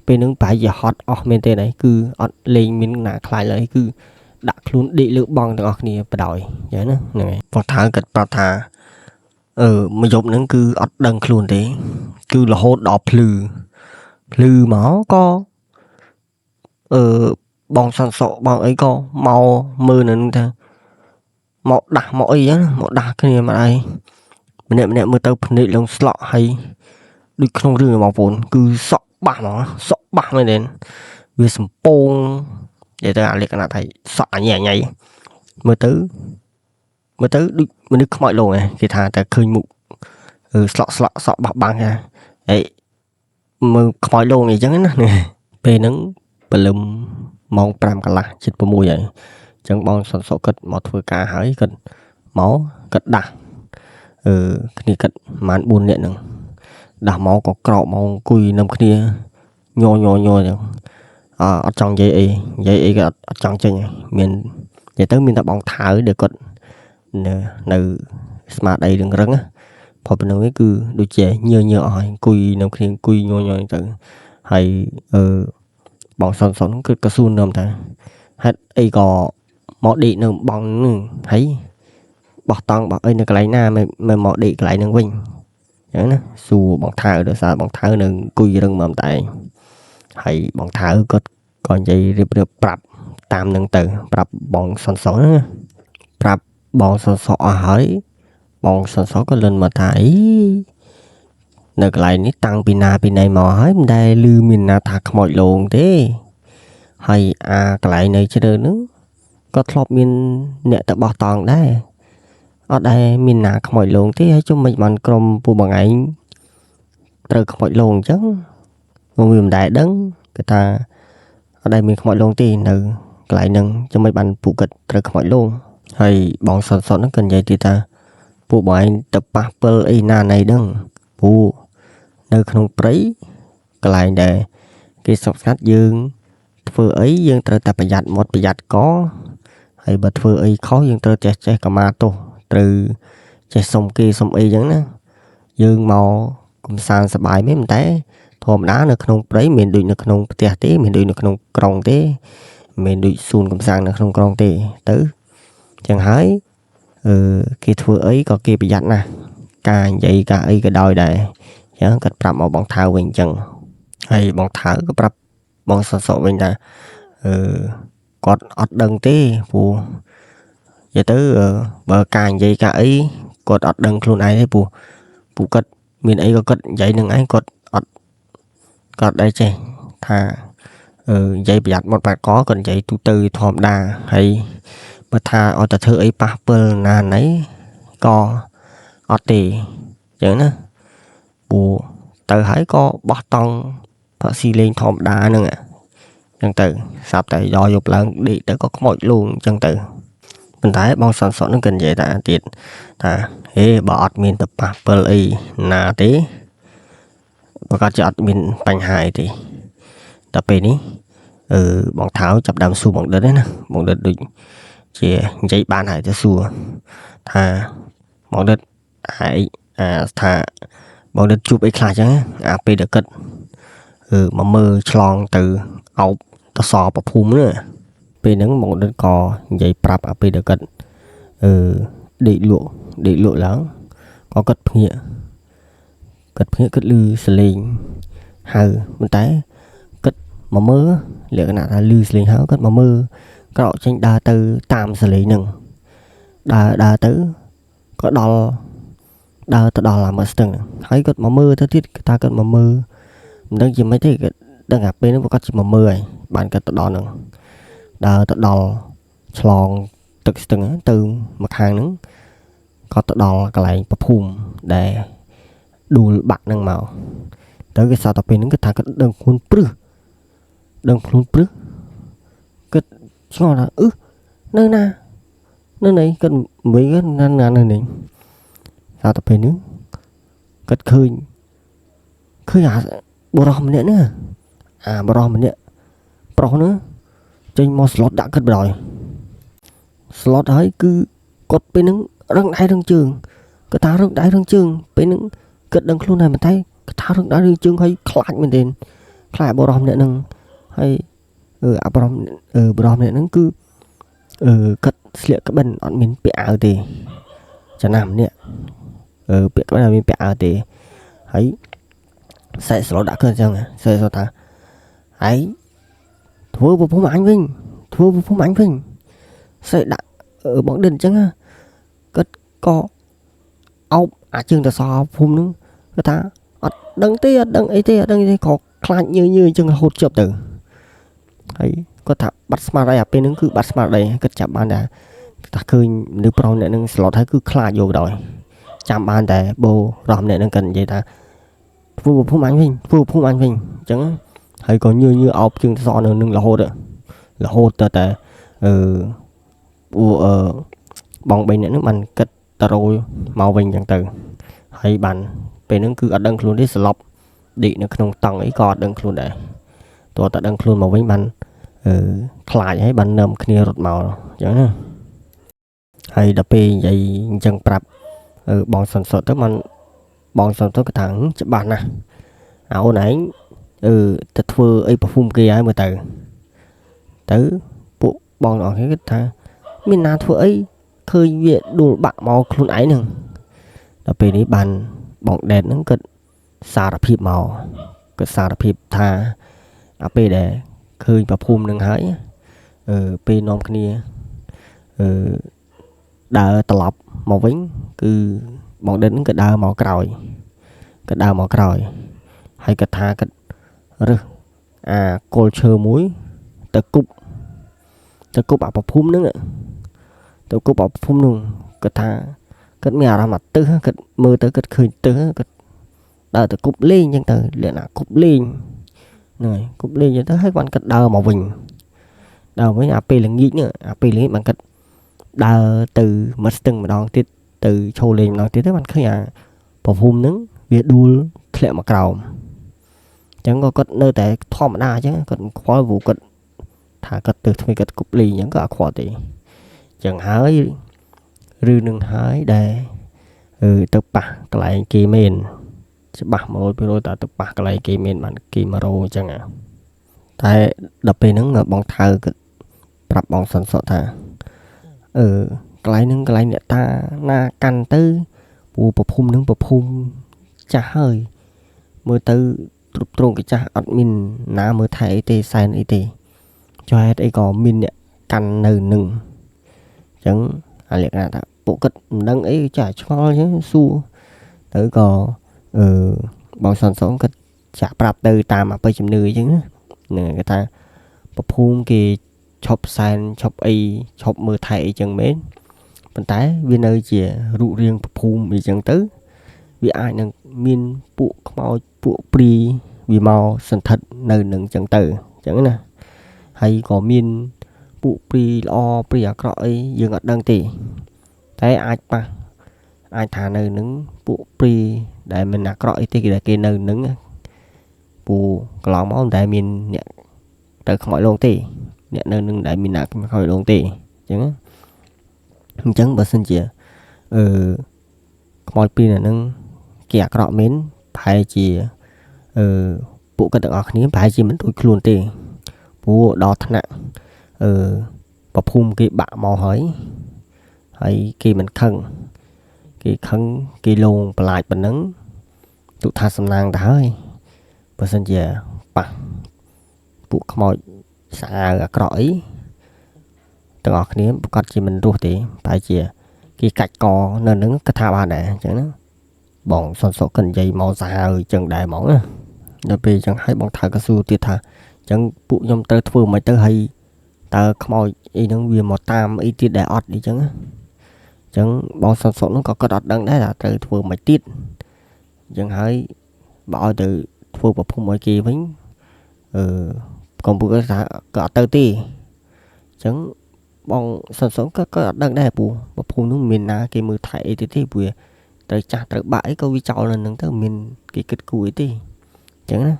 ពេលហ្នឹងប្រហែលជាហត់អស់មែនទេហើយគឺអត់លេងមានណាខ្លាចឡើយគឺដាក់ខ្លួនដេកលើបងទាំងអស់គ្នាបដ ாய் ចឹងណាហ្នឹងហើយបងថៅគាត់ប្រាប់ថាអឺមួយយប់ហ្នឹងគឺអត់ដឹងខ្លួនទេគឺរហូតដល់ភ្លឺភ្លឺមកក៏អឺបងសន្សុបងអីក៏មកមើលនៅនឹងថាមកដាស់មកអីហ្នឹងមកដាស់គ្នាមកអីម្នាក់ម្នាក់មើលទៅភ្នែកឡើងស្លក់ហើយដូចក្នុងរឿងបងប្អូនគឺសក់បាសហ្មងសក់បាសមែនទេ វាសំពងនិយាយទៅអាលក្ខណៈថាសក់អញញ៉ៃមើលទៅមើលទៅដូចមនុស្សខ្មោចលងឯងគេថាតែឃើញមុខស្លក់ស្លក់សក់បោះបាំងថាអេមើលខ្មោចលងអីចឹងណាពេលហ្នឹងព្រលឹមម៉ោង5កន្លះជិត6ហើយអញ្ចឹងបងសុនសុគិតមកធ្វើការហើយគាត់មកគាត់ដាស់គ្នាគាត់ប្រហែល4នាក់ហ្នឹងដាស់មកក៏ក្រោកមកអង្គុយនឹមគ្នាញញញអញ្ចឹងអត់ចង់និយាយអីនិយាយអីក៏អត់ចង់ចេញមាននិយាយទៅមានតែបងថៅដែលគាត់នៅស្មារតីរឹងរឹងណាព្រោះប៉ុណ្្នឹងគឺដូចជាញើញើអស់ហើយអង្គុយនៅគ្នាអង្គុយញញទៅហើយបងសុនសុនគឺក៏សួរនឹមថាហេតុអីក៏មកដេកនៅបងនឹងហើយបោះតង់បោះអីនៅកន្លែងណាមិនមកដេកកន្លែងហ្នឹងវិញអញ្ចឹងណាសួរបងថៅដោយសារបងថៅនៅអង្គុយរឹងមកតែឯងហើយបងថៅគាត់ក៏និយាយរៀបរៀបប្រាប់តាមនឹងទៅប្រាប់បងសុនសុនណាប្រាប់បងសុនសុអស់ហើយបងសុនសុក៏លិនមកថាអីនៅកន្លែងនេះតាំងពីណាពីណីមកហើយមិនដែលឮមានណាថាខ្មោចលងទេហើយអាកន្លែងនៅជ្រៅហ្នឹងក៏ធ្លាប់មានអ្នកទៅបោះតង់ដែរអត់ដែលមានណាខ្មោចលងទេហើយជុំមិនបានក្រុមពូបងឯងត្រូវខ្មោចលងអញ្ចឹងវាមិនដែលដឹងគេថាអត់ដែលមានខ្មោចលងទេនៅកន្លែងហ្នឹងជុំមិនបានពួកគាត់ត្រូវខ្មោចលងហើយបងសុនសុនហ្នឹងក៏និយាយទៀតថាពួកបងឯងទៅប៉ះពិលអីណាណីដឹងពូនៅក្នុងព្រៃកន្លែងដែលគេស្ងប់ស្ងាត់យើងធ្វើអីយើងត្រូវតែប្រយ័ត្នមាត់ប្រយ័ត្នកហើយបើធ្វើអីខុសយើងត្រូវចេះចេះកម្មាទោសត្រូវចេះសុំគេសុំអីចឹងណាយើងមកកំសាន្តសប្បាយមែនតែធម្មតានៅក្នុងព្រៃមិនដូចនៅក្នុងផ្ទះទេមិនដូចនៅក្នុងក្រុងទេមិនដូចសួនកំសាន្តនៅក្នុងក្រុងទេទៅចឹងហើយគេធ្វើអីក៏គេប្រយ័ត្នណាស់ការនិយាយការអីក៏ដោយដែរអញ្ចឹងគាត់ប្រាប់មកបងថៅវិញអញ្ចឹងហើយបងថៅក៏ប្រាប់បងសសវិញថាគាត់អត់ដឹងទេព្រោះនិយាយទៅបើការនិយាយការអីគាត់អត់ដឹងខ្លួនឯងទេព្រោះពួកគាត់មានអីក៏គាត់និយាយនឹងឯងគាត់អត់គាត់ដែរចេះថានិយាយប្រយ័ត្នមាត់ប្រយ័ត្នកគាត់និយាយទូទៅធម្មតាហើយបើថាឲ្យតែធ្វើអីប៉ះពិលណាណីក៏អត់ទេអញ្ចឹងណាព្រោះទៅហើយក៏បោះតង់ផឹកស៊ីលេងធម្មតាហ្នឹងអញ្ចឹងទៅស្រាប់តែយកយប់ឡើងដេកទៅក៏ខ្មោចលងអញ្ចឹងទៅប៉ុន្តែបងសនសុហ្នឹងក៏និយាយថាទៀតថាហេបើអត់មានទៅប៉ះពិលអីណាទេប្រកាសជាអត់មានបញ្ហាអីទេតែពេលនេះបងថៅចាប់ដើមសួរបងដិតណាបងដិតដូចជានិយាយបានហើយទៅសួរថាបងដិតហើយអាថាបងដិតជួបអីខ្លះចឹងអាពេលដែលគិតមកមើលឆ្លងទៅអោបតសប្រភូមិនេះពេលហ្នឹងបងដិតក៏និយាយប្រាប់អាពេលដែលគិតដេកលក់ដេកលក់ឡើងក៏គិតភ្ញាក់គិតភ្ញាក់គិតឮសលេងហៅប៉ុន្តែគិតមកមើលលក្ខណៈថាឮសលេងហៅគិតមកមើលក្រោកចេញដើរទៅតាមសលេងហ្នឹងដើរទៅក៏ដល់ដើរទៅដល់អាមើស្ទឹងហើយគាត់មកមើលទៅទៀតគាត់ថាគាត់មកមើលមិនដឹងជាម៉េចទេគាត់ដឹងអាពេលហ្នឹងគាត់ជាមកមើលហើយបានគាត់ទៅដល់ហ្នឹងដើរទៅដល់ឆ្លងទឹកស្ទឹងទៅមកខាងហ្នឹងគាត់ទៅដល់កន្លែងប្រភូមិដែលដួលបាក់ហ្នឹងមកទៅគេសតទៅពេលហ្នឹងគាត់ថាគាត់ដឹងខ្លួនព្រឹសដឹងខ្លួនព្រឹសគាត់ឆ្ងល់ថានៅណានៅណីគាត់វិញណាណានៅនេះសតទៅពេលហ្នឹងគាត់ឃើញអាបុរសម្នាក់ហ្នឹងអាបុរសម្នាក់ប្រុសហ្នឹងចេញមកស្លុតដាក់គាត់បណ្ដោយស្លុតហើយគឺគាត់ពេលហ្នឹងរឹងដៃរឹងជើងគាត់ថារឹងដៃរឹងជើងពេលហ្នឹងគាត់ដឹងខ្លួនហើយប៉ុន្តែគាត់ថារឹងដៃរឹងជើងហើយខ្លាចមែនទែនខ្លាចបុរសម្នាក់ហ្នឹងហើយអាបុរសម្នាក់ហ្នឹងគឺគាត់ស្លៀកក្បិនអត់មានពាក់អាវទេចំណាំម្នាក់ពាក់ក្បិនអត់មានពាក់អាវទេហើយសែកស្លុតដាក់គាត់អញ្ចឹងសែកស្លុតថាហើយធ្វើប្រភពអញវិញធ្វើប្រភពអញវិញសែកដាក់បងដិនអញ្ចឹងគាត់ក៏អោបអាជើងតសភូមិហ្នឹងគាត់ថាអត់ដឹងទេអត់ដឹងអីទេអត់ដឹងទេក៏ខ្លាចញើញើអញ្ចឹងរហូតជប់ទៅ ហើយគាត់ថាបាត់ស្មារតីអាពេលហ្នឹងគឺបាត់ស្មារតីគាត់ចាប់បានតែថាឃើញមនុស្សប្រុសម្នាក់ហ្នឹងស្លុតហើយគឺខ្លាចយកដល់ចាំបានតែបោរោះម្នាក់ហ្នឹងគាត់និយាយថាធ្វើប្រភុំអញវិញធ្វើប្រភុំអញវិញអញ្ចឹងហើយក៏ញើញើអោបជើងសនៅនឹងរហូតរហូតទៅតែអឺពួកអឺបង3នាក់ហ្នឹងបានគិតតរយមកវិញអញ្ចឹងទៅហើយបានពេលហ្នឹងគឺអត់ដឹងខ្លួនទេស្លប់ដេកនៅក្នុងតង់អីក៏អត់ដឹងខ្លួនដែរតើតដឹងខ្លួនមកវិញបានអឺខ្លាចហើយបាននឹមគ្នារត់មកអញ្ចឹងណាហើយដល់ពេលនិយាយអញ្ចឹងប្រាប់បងសុនសុតទៅបានបងសុនសុតក៏ថាច្បាស់ណាស់អាអូនឯងអឺទៅធ្វើអីប្រភុំគេហើយមើលទៅទៅពួកបងទាំងអស់គ្នាគិតថាមានណាធ្វើអីឃើញវាដួលបាក់មកខ្លួនឯងហ្នឹងដល់ពេលនេះបានបងដេតហ្នឹងគាត់សារភាពមកគាត់សារភាពថាអាពេលដែលឃើញប្រភុំនឹងហើយអឺពេលនាំគ្នាអឺដើរត្រឡប់មកវិញគឺបងដិតហ្នឹងក៏ដើរមកក្រោយក៏ដើរមកក្រោយហើយគាត់ថាគាត់រើសអាគល់ឈើមួយទៅគប់អាប្រភុំហ្នឹងទៅគប់អាប្រភុំហ្នឹងគាត់ថាគាត់មានអារម្មណ៍អាទឹះគាត់មើលទៅគាត់ឃើញទឹះគាត់ដើរទៅគប់លេងអញ្ចឹងទៅលក្ខណៈគប់លេងហ្នឹងហើយគប់លេងអញ្ចឹងទៅហើយបានគាត់ដើរមកវិញដើរវិញអាពេលល្ងាចហ្នឹងអាពេលល្ងាចបានគាត់ដើរទៅមកស្ទឹងម្ដងទៀតទៅឈោលេងម្ដងទៀតទៅបានឃើញអាប្រភុំហ្នឹងវាដួលធ្លាក់មកក្រោមអញ្ចឹងក៏គាត់នៅតែធម្មតាអញ្ចឹងគាត់មិនខ្វល់ព្រោះគាត់ថាគាត់ទៅថ្មីគាត់គប់លេងអញ្ចឹងក៏អត់ខ្វល់ទេអញ្ចឹងហើយឬនឹងហើយដែលទៅប៉ះកន្លែងគេមែនច្បាស់100%តើទៅប៉ះកន្លែងគេមែនបានគេមករោអញ្ចឹងតែដល់ពេលហ្នឹងបងថៅគាត់ប្រាប់បងសុនសុថាអឺកន្លែងហ្នឹងកន្លែងអ្នកតាណាកាន់ទៅព្រោះប្រភុំហ្នឹងប្រភុំចាស់ហើយមើលទៅទ្រុបទ្រង់គេចាស់អត់មានណាមើលថែអីទេសែនអីទេចុះហេតុអីក៏មានអ្នកកាន់នៅនឹងអញ្ចឹងអាលក្ខណៈថាពួកគាត់មិនដឹងអីចាឆ្ងល់អញ្ចឹងសួរទៅក៏អឺបងសុនសុគាត់ចាក់ប្រាប់ទៅតាមអបិយជំនឿអញ្ចឹងណាហ្នឹងគេថាប្រភូមិគេឈប់សែនឈប់អីឈប់មើលថែអីចឹងមែនប៉ុន្តែវានៅជារូបរាងប្រភូមិអីចឹងទៅវាអាចនឹងមានពួកខ្មោចពួកព្រាយវាមកសន្ធិដ្ឋនៅនឹងចឹងទៅអញ្ចឹងណាហើយក៏មានពួកព្រាយល្អព្រាយអាក្រក់អីយើងអត់ដឹងទេតែអាចប៉ះអាចថានៅនឹងពួកព្រាយដែលមិនអាក្រក់អីទេគេនៅនឹងពូកន្លងមកមិនដែលមានអ្នកទៅខ្មោចលងទេអ្នកនៅនឹងដែលមានអ្នកខ្មោចលងទេអញ្ចឹងអញ្ចឹងបើសិនជាអឺខ្មោចពីនៅនឹងគេអាក្រក់មែនប្រហែលជាអឺពួកគាត់ទាំងអស់គ្នាប្រហែលជាមិនរួចខ្លួនទេព្រោះដល់ថ្នាក់អឺប្រភុំគេបាក់មកហើយហើយគេមិនខឹងគេខឹងគេលងបន្លាចប៉ុណ្ណឹងទុថាសំណាងទៅហើយបើសិនជាប៉ះពួកខ្មោចស្អាវអាក្រក់អីទាំងអស់គ្នាប្រកាសជាមិនរស់ទេប្រហែលជាគេកាច់កនៅនឹងកថាបានដែរអញ្ចឹងណាបងសុនសុកនិយាយមកសាហាវអញ្ចឹងដែរហ្មងណាដល់ពេលអញ្ចឹងហើយបងថៅក៏សួរទៀតថាអញ្ចឹងពួកខ្ញុំត្រូវធ្វើមិនទៅហើយតើខ្មោចអីហ្នឹងវាមកតាមអីទៀតដែរអត់អីចឹងណាអញ្ចឹងបងសុនសុហ្នឹងក៏គាត់អត់ដឹងដែរថាត្រូវធ្វើមិនទៀតអញ្ចឹងហើយបើឲ្យទៅធ្វើប្រភុំឲ្យគេវិញអឺកុំពួកគាត់ថាក៏អត់ទៅទេអញ្ចឹងបងសុនសុក៏គាត់អត់ដឹងដែរពូប្រភុំនោះមានណាគេមើលថែអីទេព្រោះត្រូវចាស់ត្រូវបាក់អីក៏វាចោលនៅនឹងទៅមានគេគិតគូរអីទេអញ្ចឹងណា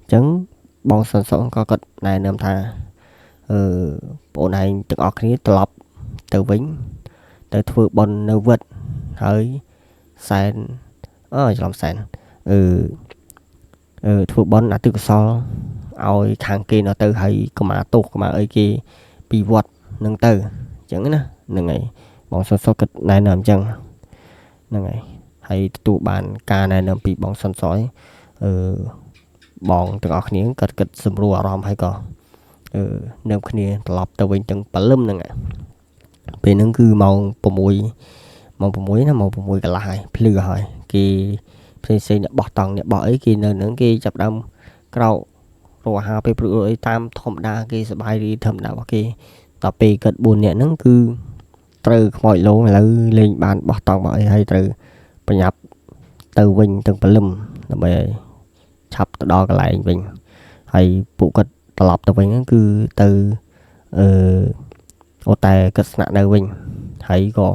អញ្ចឹងបងសុនសុក៏គាត់ណែនាំថាអឺបងឯងទាំងអស់គ្នាត្រឡប់ទៅវិញទៅធ្វើបុណ្យនៅវត្តហើយសែនអើច្រឡំសែនអឺធ្វើបុណ្យអតិកុសលឲ្យខាងគេនៅទៅហើយកមាទោសកមាអីគេពីវត្តនឹងទៅអញ្ចឹងណាហ្នឹងហើយបងសុនសុគាត់ណែនាំអញ្ចឹងហ្នឹងហើយហើយទទួលបានការណែនាំពីបងសុនសុអឺបងទាំងអស់គ្នាគាត់គិតសម្រួលអារម្មណ៍ហើយក៏អឺនឹមគ្នាត្រឡប់ទៅវិញទាំងព្រលឹមហ្នឹងពេលហ្នឹងគឺម៉ោង6ម៉ោង6ណាម៉ោង6កន្លះហើយភ្លឺហើយគេផ្សេងផ្សេងអ្នកបោះតង់អ្នកបោះអីគេនៅហ្នឹងគេចាប់ដើមក្រោក រកអាហារពេលព្រឹកអីតាមធម្មតាគេសប្បាយរីធម្មតារបស់គេដល់ពេលគាត់4នាក់ហ្នឹងគឺត្រូវខ្មោចលងឥឡូវលេងបានបោះតង់បោះអីហើយត្រូវប្រញាប់ទៅវិញទាំងព្រលឹមដើម្បីឲ្យឆាប់ទៅដល់កន្លែងវិញហើយពួកគាត់ត្រឡប់ទៅវិញហ្នឹងគឺទៅអឺអូតែគាត់ស្នាក់នៅវិញហើយក៏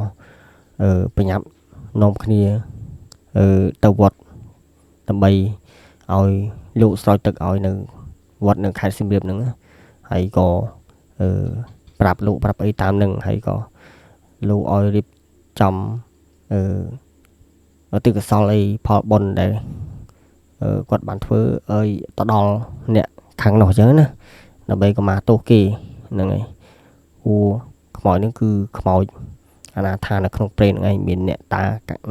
ប្រញាប់នាំគ្នាទៅវត្តដើម្បីឲ្យលោកស្រោចទឹកឲ្យនៅវត្តនៅខេត្តសៀមរាបហ្នឹងហើយក៏ប្រាប់លោកប្រាប់អីតាមនឹងហើយក៏លោកឲ្យរៀបចំទិកុសលអីផលបុណ្យដែលគាត់បានធ្វើឲ្យទៅដល់អ្នកខាងនោះអញ្ចឹងណាដើម្បីកម្មាទោសគេហ្នឹងហើយព្រោះខ្មោចហ្នឹងគឺខ្មោចអនាថានៅក្នុងព្រៃហ្នឹងឯងមានអ្នកតា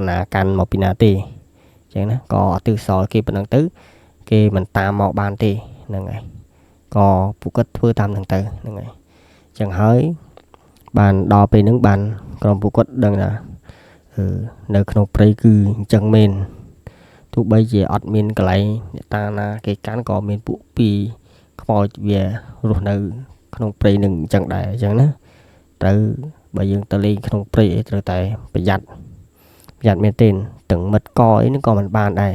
ណាកាន់មកពីណាទេអញ្ចឹងណាក៏អទិសលគេប៉ុណ្ណឹងទៅគេមិនតាមមកបានទេហ្នឹងហើយក៏ពួកគាត់ធ្វើតាមហ្នឹងទៅហ្នឹងហើយអញ្ចឹងហើយបានដល់ពេលហ្នឹងបានក្រុមពួកគាត់ដឹងថានៅក្នុងព្រៃគឺអញ្ចឹងមែនទោះបីជាអត់មានកន្លែងអ្នកតាណាគេកាន់ក៏មានពួកពីខ្មោចវារស់នៅក្នុងព្រៃនឹងអញ្ចឹងដែរអញ្ចឹងណាត្រូវបើយើងទៅលេងក្នុងព្រៃអីត្រូវតែប្រយ័ត្នមែនទែនទាំងមិត្តកអីហ្នឹងក៏មិនបានដែរ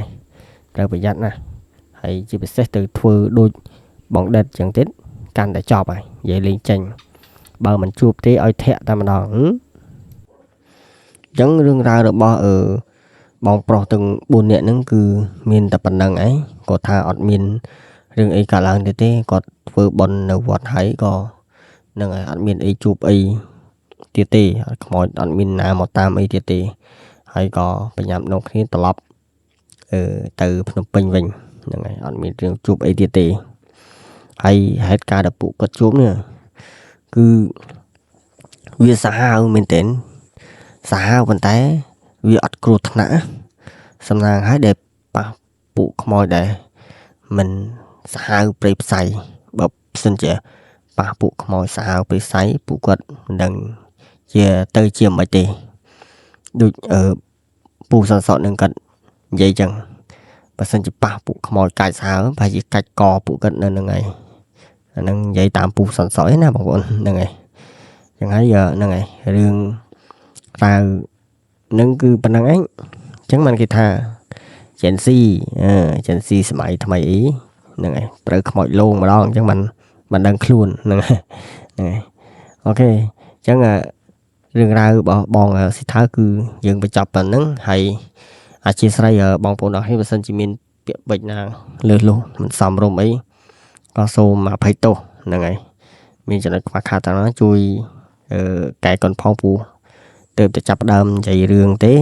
ត្រូវប្រយ័ត្នណាស់ហើយជាពិសេសទៅធ្វើដូចបងដិតអញ្ចឹងទៀតកាន់តែចប់ហើយនិយាយលេងចេញបើមិនជួបទេឲ្យធាក់តែម្ដងអញ្ចឹងរឿងរ៉ាវរបស់បងប្រុសទាំង4នាក់ហ្នឹងគឺមានតែប៉ុណ្្នឹងឯងគាត់ថាអត់មានរឿងអីកើតឡើងទេគាត់ធ្វើបុណ្យនៅវត្តហើយក៏ហ្នឹងហើយអត់មានអីជួបអីទៀតទេអត់ខ្មោចអត់មានណាមកតាមអីទៀតទេហើយក៏ប្រញាប់នាំគ្នាត្រឡប់ទៅភ្នំពេញវិញហ្នឹងហើយអត់មានរឿងជួបអីទៀតទេហើយហេតុការណ៍ដែលពួកគាត់ជួបនេះគឺវាសាហាវមែនទែនសាហាវប៉ុន្តែវាអត់គ្រោះថ្នាក់សំណាងហើយដែលប៉ះពួកខ្មោចដែរមិនសាហាវព្រៃផ្សៃបើសិនជាប៉ះពួកខ្មោចសាហាវព្រៃផ្សៃពួកគាត់មិនដឹងជាទៅជាមិនទេដូចពូសនសក់នឹងគាត់និយាយចឹងបើសិនជាប៉ះពួកខ្មោចកាច់សាហាវប្រហែលជាកាច់កពួកគាត់នៅហ្នឹងហើយអាហ្នឹងនិយាយតាមពូសនសក់ឯណាបងប្អូនហ្នឹងហើយចឹងហើយហ្នឹងហើយរឿងរ៉ាវនឹងគឺប៉ុណ្្នឹងឯងអញ្ចឹងបានគេថា Gen Z Gen Z សម័យថ្មីអីហ្នឹងហើយត្រូវខ្មោចលងម្ដងអញ្ចឹងបានដឹងខ្លួនហ្នឹងហើយហ្នឹងហើយអូខេអញ្ចឹងរឿងរ៉ាវរបស់បងស៊ីថៅគឺយើងបញ្ចប់ប៉ុណ្្នឹងហើយអធិស្ឋានបងប្អូនអរគ្នាបើសិនជាមានពាក្យពេចន៍ណាលើសលុះមិនសមរម្យអីក៏សូមអភ័យទោសហ្នឹងហើយមានចំណុចខ្វះខាតតាមណាជួយកែកុនផងពូទើបតែចាប់ផ្ដើមនិយាយរឿងទេ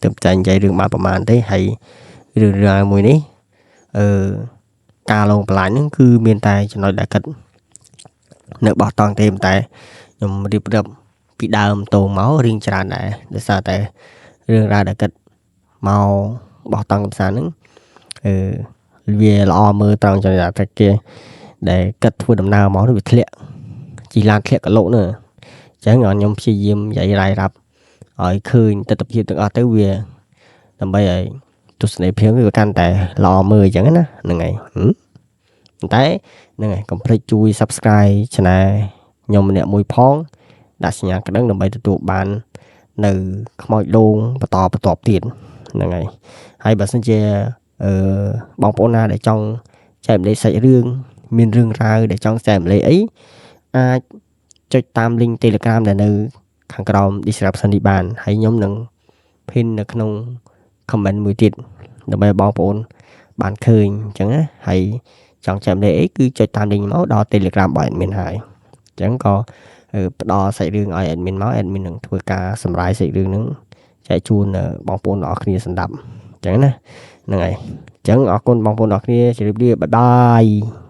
ទើបតែនិយាយរឿងបានប្រហែលទេហើយរឿងរ៉ាវមួយនេះការលងបន្លាចហ្នឹងគឺមានតែចំណុចដែលគិតនៅបោះតង់ទេតែខ្ញុំរៀបរាប់ពីដើមតមករៀងច្រើនដែរដោយសារតែរឿងរ៉ាវដែលគិតមកបោះតង់កំសាន្តហ្នឹងវាល្អមើលត្រង់ចំណុចតែគេដែលគិតធ្វើដំណើរមកវាធ្លាក់ជីឡានធ្លាក់កលោកនោះអញ្ចឹងខ្ញុំព្យាយាមនិយាយរាយរាប់ឲ្យឃើញទស្សនវិជ្ជាទាំងអស់ទៅវាដើម្បីឲ្យទស្សនីយភាពវាកាន់តែល្អមើលអញ្ចឹងណាហ្នឹងហើយតែហ្នឹងហើយកុំភ្លេចជួយ Subscribe Channel ខ្ញុំម្នាក់មួយផងដាក់សញ្ញាកណ្ដឹងដើម្បីទទួលបាននៅខ្មោចលងបន្តបន្ទាប់ទៀតហ្នឹងហើយហើយបើសិនជាបងប្អូនណាដែលចង់ចែកម្លែកសាច់រឿងមានរឿងរ៉ាវដែលចង់ចែកម្លែកអីអាចចុចតាម link Telegram ដែលនៅខាងក្រោម description នេះបានហើយខ្ញុំនឹង pin នៅក្នុង comment មួយទៀតដើម្បីបងប្អូនបានឃើញអញ្ចឹងណាហើយចង់ចែកម្លែកអីគឺចុចតាម link មកដល់ Telegram របស់ admin ហើយអញ្ចឹងក៏ផ្ដល់សាច់រឿងឲ្យ admin មក admin នឹងធ្វើការសម្រាយសាច់រឿងហ្នឹងចែកជូនបងប្អូនទាំងអស់គ្នាស្ដាប់អញ្ចឹងណាហ្នឹងហើយអញ្ចឹងអរគុណបងប្អូនទាំងអស់គ្នាជម្រាបលាបាយបាយ។